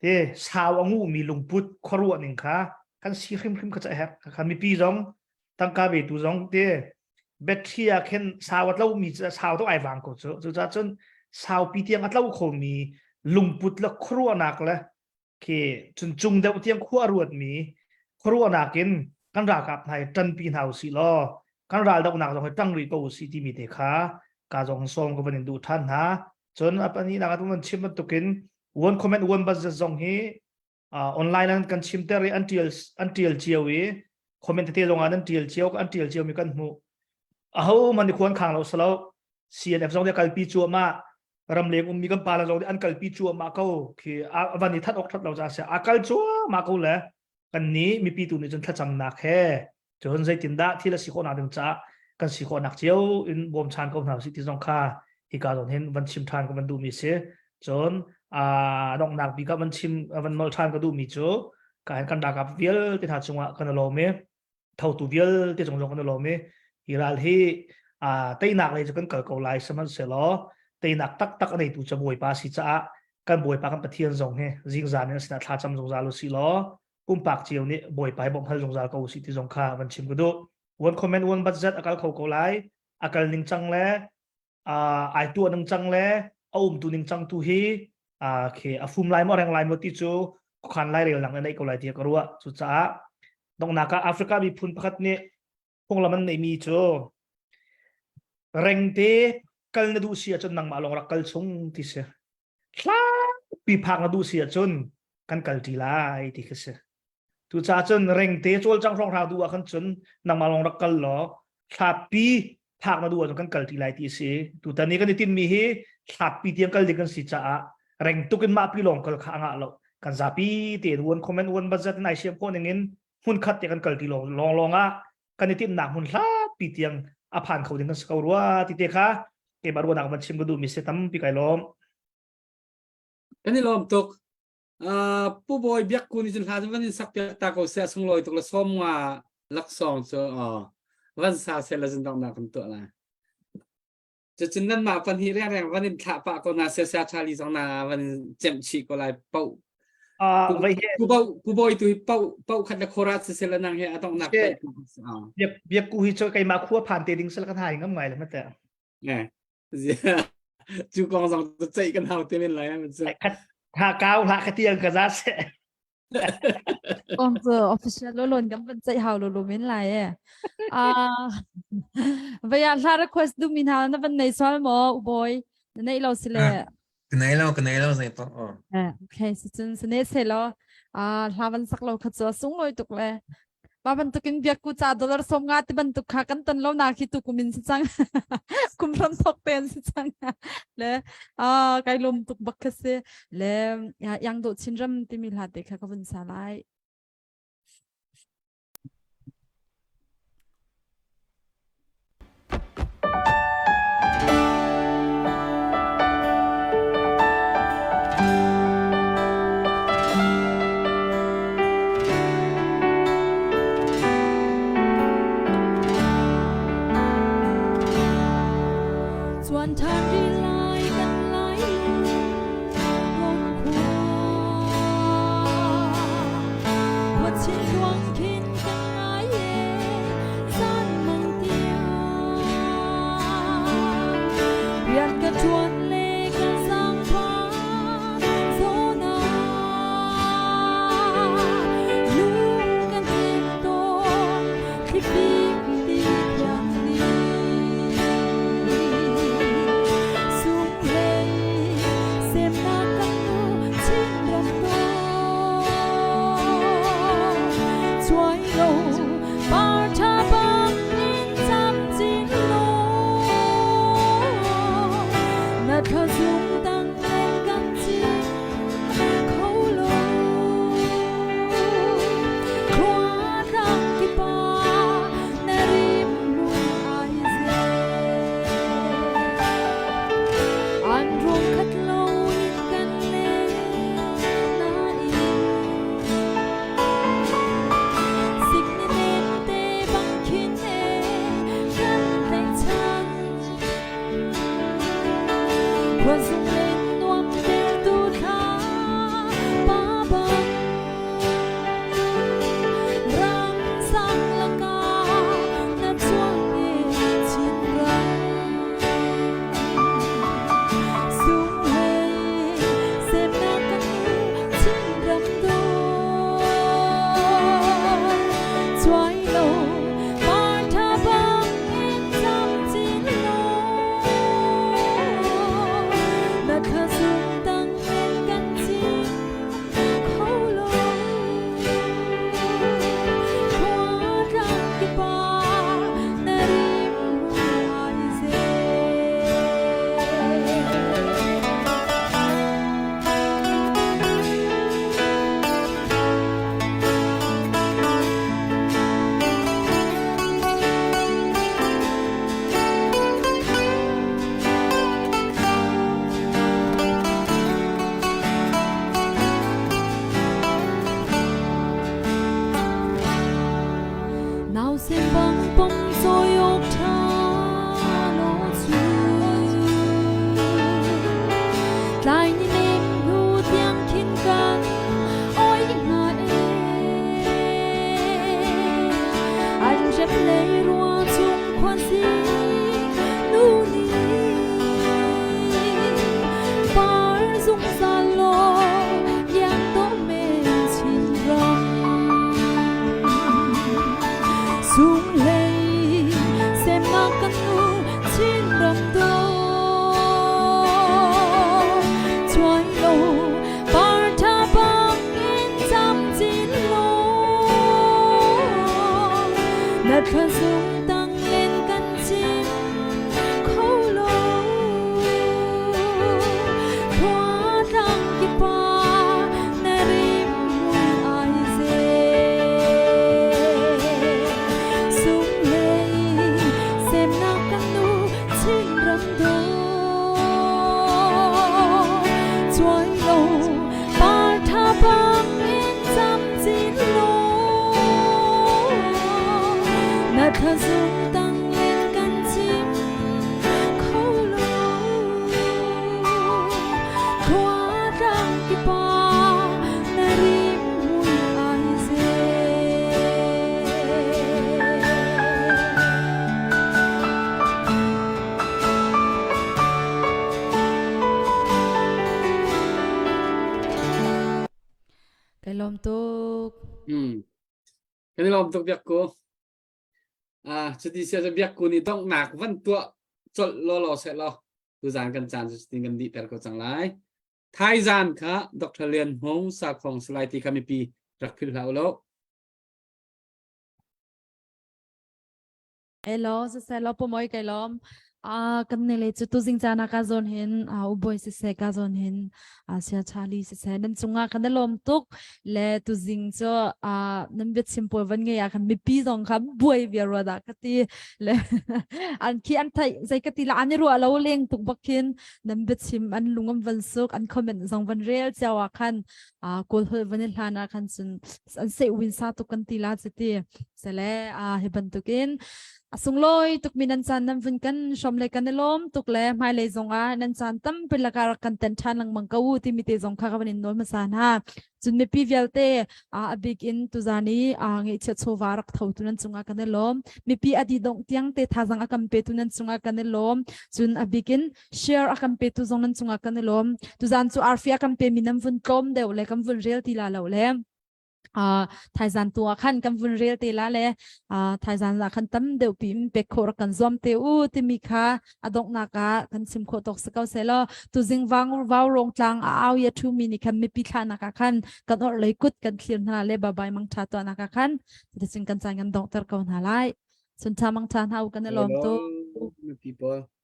te sau a nguhmi lungput khuaruah ning kha kan si hrimhrim kha ca herh kha mipi zong tangka ve tu zong te battery ah khin sau a tlomi cu sau to ai vang ko cu cucaah cun saupi tiang a tlo khomi lungput le khuaruahnak le khi cun cung deuh tiang khua ruatmi khuaruahnak in kan ralkap hna hi ṭanpi hna usih law kan raldohnak zong hi ṭang rih ko usih timi te kha ka zong sawm ka van in duh ṭhan hna cun a pahnihnak ah van chim bantukin one comment one budget zong hi online an kan chimter i an tial an tial cio i comment tete zong ah nan tial cio an tial cio mi kan hmuh aho man ni khuan khang lo salo CNF zong nih kalpi cuahmah ramleng ummi kan pa le zong nih an kalpi cuahmah ko khi a van i that ok that lo ca se a kal cuahmah ko le kan nih mipi tu nih cun thlacamnak he cun zeitindah thil a si khawhnak ding caah kan si khawhnak cio in bawmchan ko hna usih ti zong kha hika zawn hin van chim ṭhan ka van duhmi si cun a donghnak bik ah van chim van nol ṭhan ka duhmi cu ka hin kan ralkap vialte hna cungah kan i lawm i thotu vialte cung zong kan i lawm i hi ral hi teinak lei cu kan kal ko lai sihmanhsehlaw teinak taktak a neitu cu Bawipa si caah kan Bawipa kan Pathian zong hi zingzan in a sinah thla cam zungzal u sih law pumpak cio nih Bawipa hi bawmh hal zungzal ko usih ti zong kha van chim ka duh. One comment one budget a kal kho ko lai. A kal ning cang le ai tuah ning cang le a um tu ning cang tu hi khi a fum lai maw reng lai maw ti cu khuakhan lai rel nang na neih ko lai ti ka ruah. Cucaah donghnak ah Africa miphun pakhat nih phunglam an neihmi cu rengte kal na duh si ahcun nangmah lawng rak kal chung ti si. Hlangpi phak na duh si ahcun kan kal ṭi lai ti khi si. Tucaah cun rengte cawlcang hrawnghrang duh ah khan cun nangmah lawng rak kal law thlapi phak na duh ahcun kan kal ṭi lai ti si. Tutan i kan i tinhmi hi Hlatpi tiang kal ding kan si caah reng tuk in mah pi lawng kal kha a ngah lo. Kan zapi tein one comment one budget in ai siam khawh ning in hmun khat te kan kal ti lawng lawng lawng ah kan i timhnak hmun hlatpi tiang a phan kho ding kan si ko rua ti te kha keimah ruahnak van chim ka duhmi si tampi kai lawm. Kan i lawm tuk. Pu Bawi Biak Ku nih cun hla cu van in sak piak ta ko seh sunglawi tuk le sawm nga laksawng cu van sa seh la zin donghnak kan tuah lai. Cucun nanmah pan hi reng reng van in thlah pah ko na sia sia Charlie zong na van in cemh chih ko lai pau. Pu Bawi tu hi pau pau khat le khorat si seh la nang hi a donghnak pe. Biak Biak Ku hi cu keimah khua phan te ding sel kan hai ngam ngai le ma te. Cu kong zong cu ceih kan hau te men lai cu. Ha kau hlah ka tiang ka za se. Kong cu official lo lon kan van ceih hau lo lo men lai e. Ah vaya hla request du min ha na van nei sual mo u boy na nei lo si le. Ka nei lo ka nei lo zei pa. Oh. Eh okay si cun sne se lo ah hla van sak lo kha chu sung loi tuk le. Mah bantukin biakku ca dollar 50 ti bantuk kha kan ton lo nak hi tu kum in si cang. Kum hram thok ten si cang. Le ah kai lom tuk bak kha si. Le yang do chinram timi hla te kha ka vun sa lai. Chuan ṭhan rih lai kan lai lung khua. Khuachin ruang khin kan ngai e zan mang tiang. Rian ka ṭuan le ka zaangfa zona. Lung kan hnem tawn thlifim ti thiang ni. Sunghlei semnak kan nu Chinram dawt. Chuai lo par ṭha bang in camcin law na thlazung dang len kan cin kho lo. Khua tlang kip ah na rim mui ai zel. An ruang khat lo in kan len nain Sikni nem te bang khin e kan tlaihchan. Khuazung len nuam ter tu thla pa bang Rang sang lakah na chuak e Chinram. Sunghlei semnak kan nu Chinram dawt. Chuai lo par tha bang in camcin law na thazung tang in kan cin kho lo. Khua tlang kip ah na rim ai zel. Nausen bang pom cawi awk ṭha lo cu tlai ni nem hnu tiang khin kan oi hnga e an rem lei rua chung khuan sing nu ni par zungzal law iang dawh men Chinram. Sunghlei semnak kan nu Chinram dawt. Chuai lo par ṭha bang in camcin law na thla zung tang len kan chim kho lo. Kai lawm tuk. Hmm. Kan i lawm tuk biak ko. Ah, cuti sia cu biak ku nih donghnak van tuah colh law law seh law tuzan kan caan cu cutin kan dih ter ko cang lai. Thaizan kha Dr. Lian Hmung Sakhong Salai ti kha mipi rak philh hlah u law. Elo, siseh law pumoi kai lawm. Ah, kan ne le cu tuzing caan ah ka zawn hin ah uboi siseh ka zawn hin ah sia Charlie siseh nan cungah kan i lawm tuk le tuzing cu ah nan biachim pawl van ngei ah khan mipi zong kha buai viar rua dah ka ti le an khi an theih zei ka ti la an i ruah lo leng tuk bak khin nan biachim an lung an van suk an comment zong van rel cio ah khan ah kawl holh van i hlan ah khan cun an seh win sa tuk kan ti la chiti sele a hi bantukin a sunglawi tuk mi nan caan nan vun kan hrom le kan i lawm tuk le hmailei zong ah nan caan tampi laka rak kan ten ṭhan lengmang ko u timi te zong kha ka van in nawl hmasa hna cun mipi vialte a bik in tuzan i ngeihchiat chawva rak tho tu nan cungah kan i lawm mipi a dih tiang te thazang a kan pe tu nan cungah kan i lawm cun a bik in share a kan pe tu zong nan cungah kan i lawm tuzan cu arfi a kan pe mi nan vun tlawm deuh le kan vun rel ti la lo le uh, thaizan tu ah khan kan vun rel te la le uh, thaizan ah khan tam deuh pi pek khawh rak kan zuam te u timi kha a donghnak ah kan chim khawh tawk si ko se law tuzing wang vau rong tlang a au ya thu mi nih khan mipi thla nak ah khan kan or lei kut kan thlir hna le bye bye mang tha to nak ah khan cuticun kan caan kan donghter ko hna lai sun tha mang tha hna u kan i lawm tu People.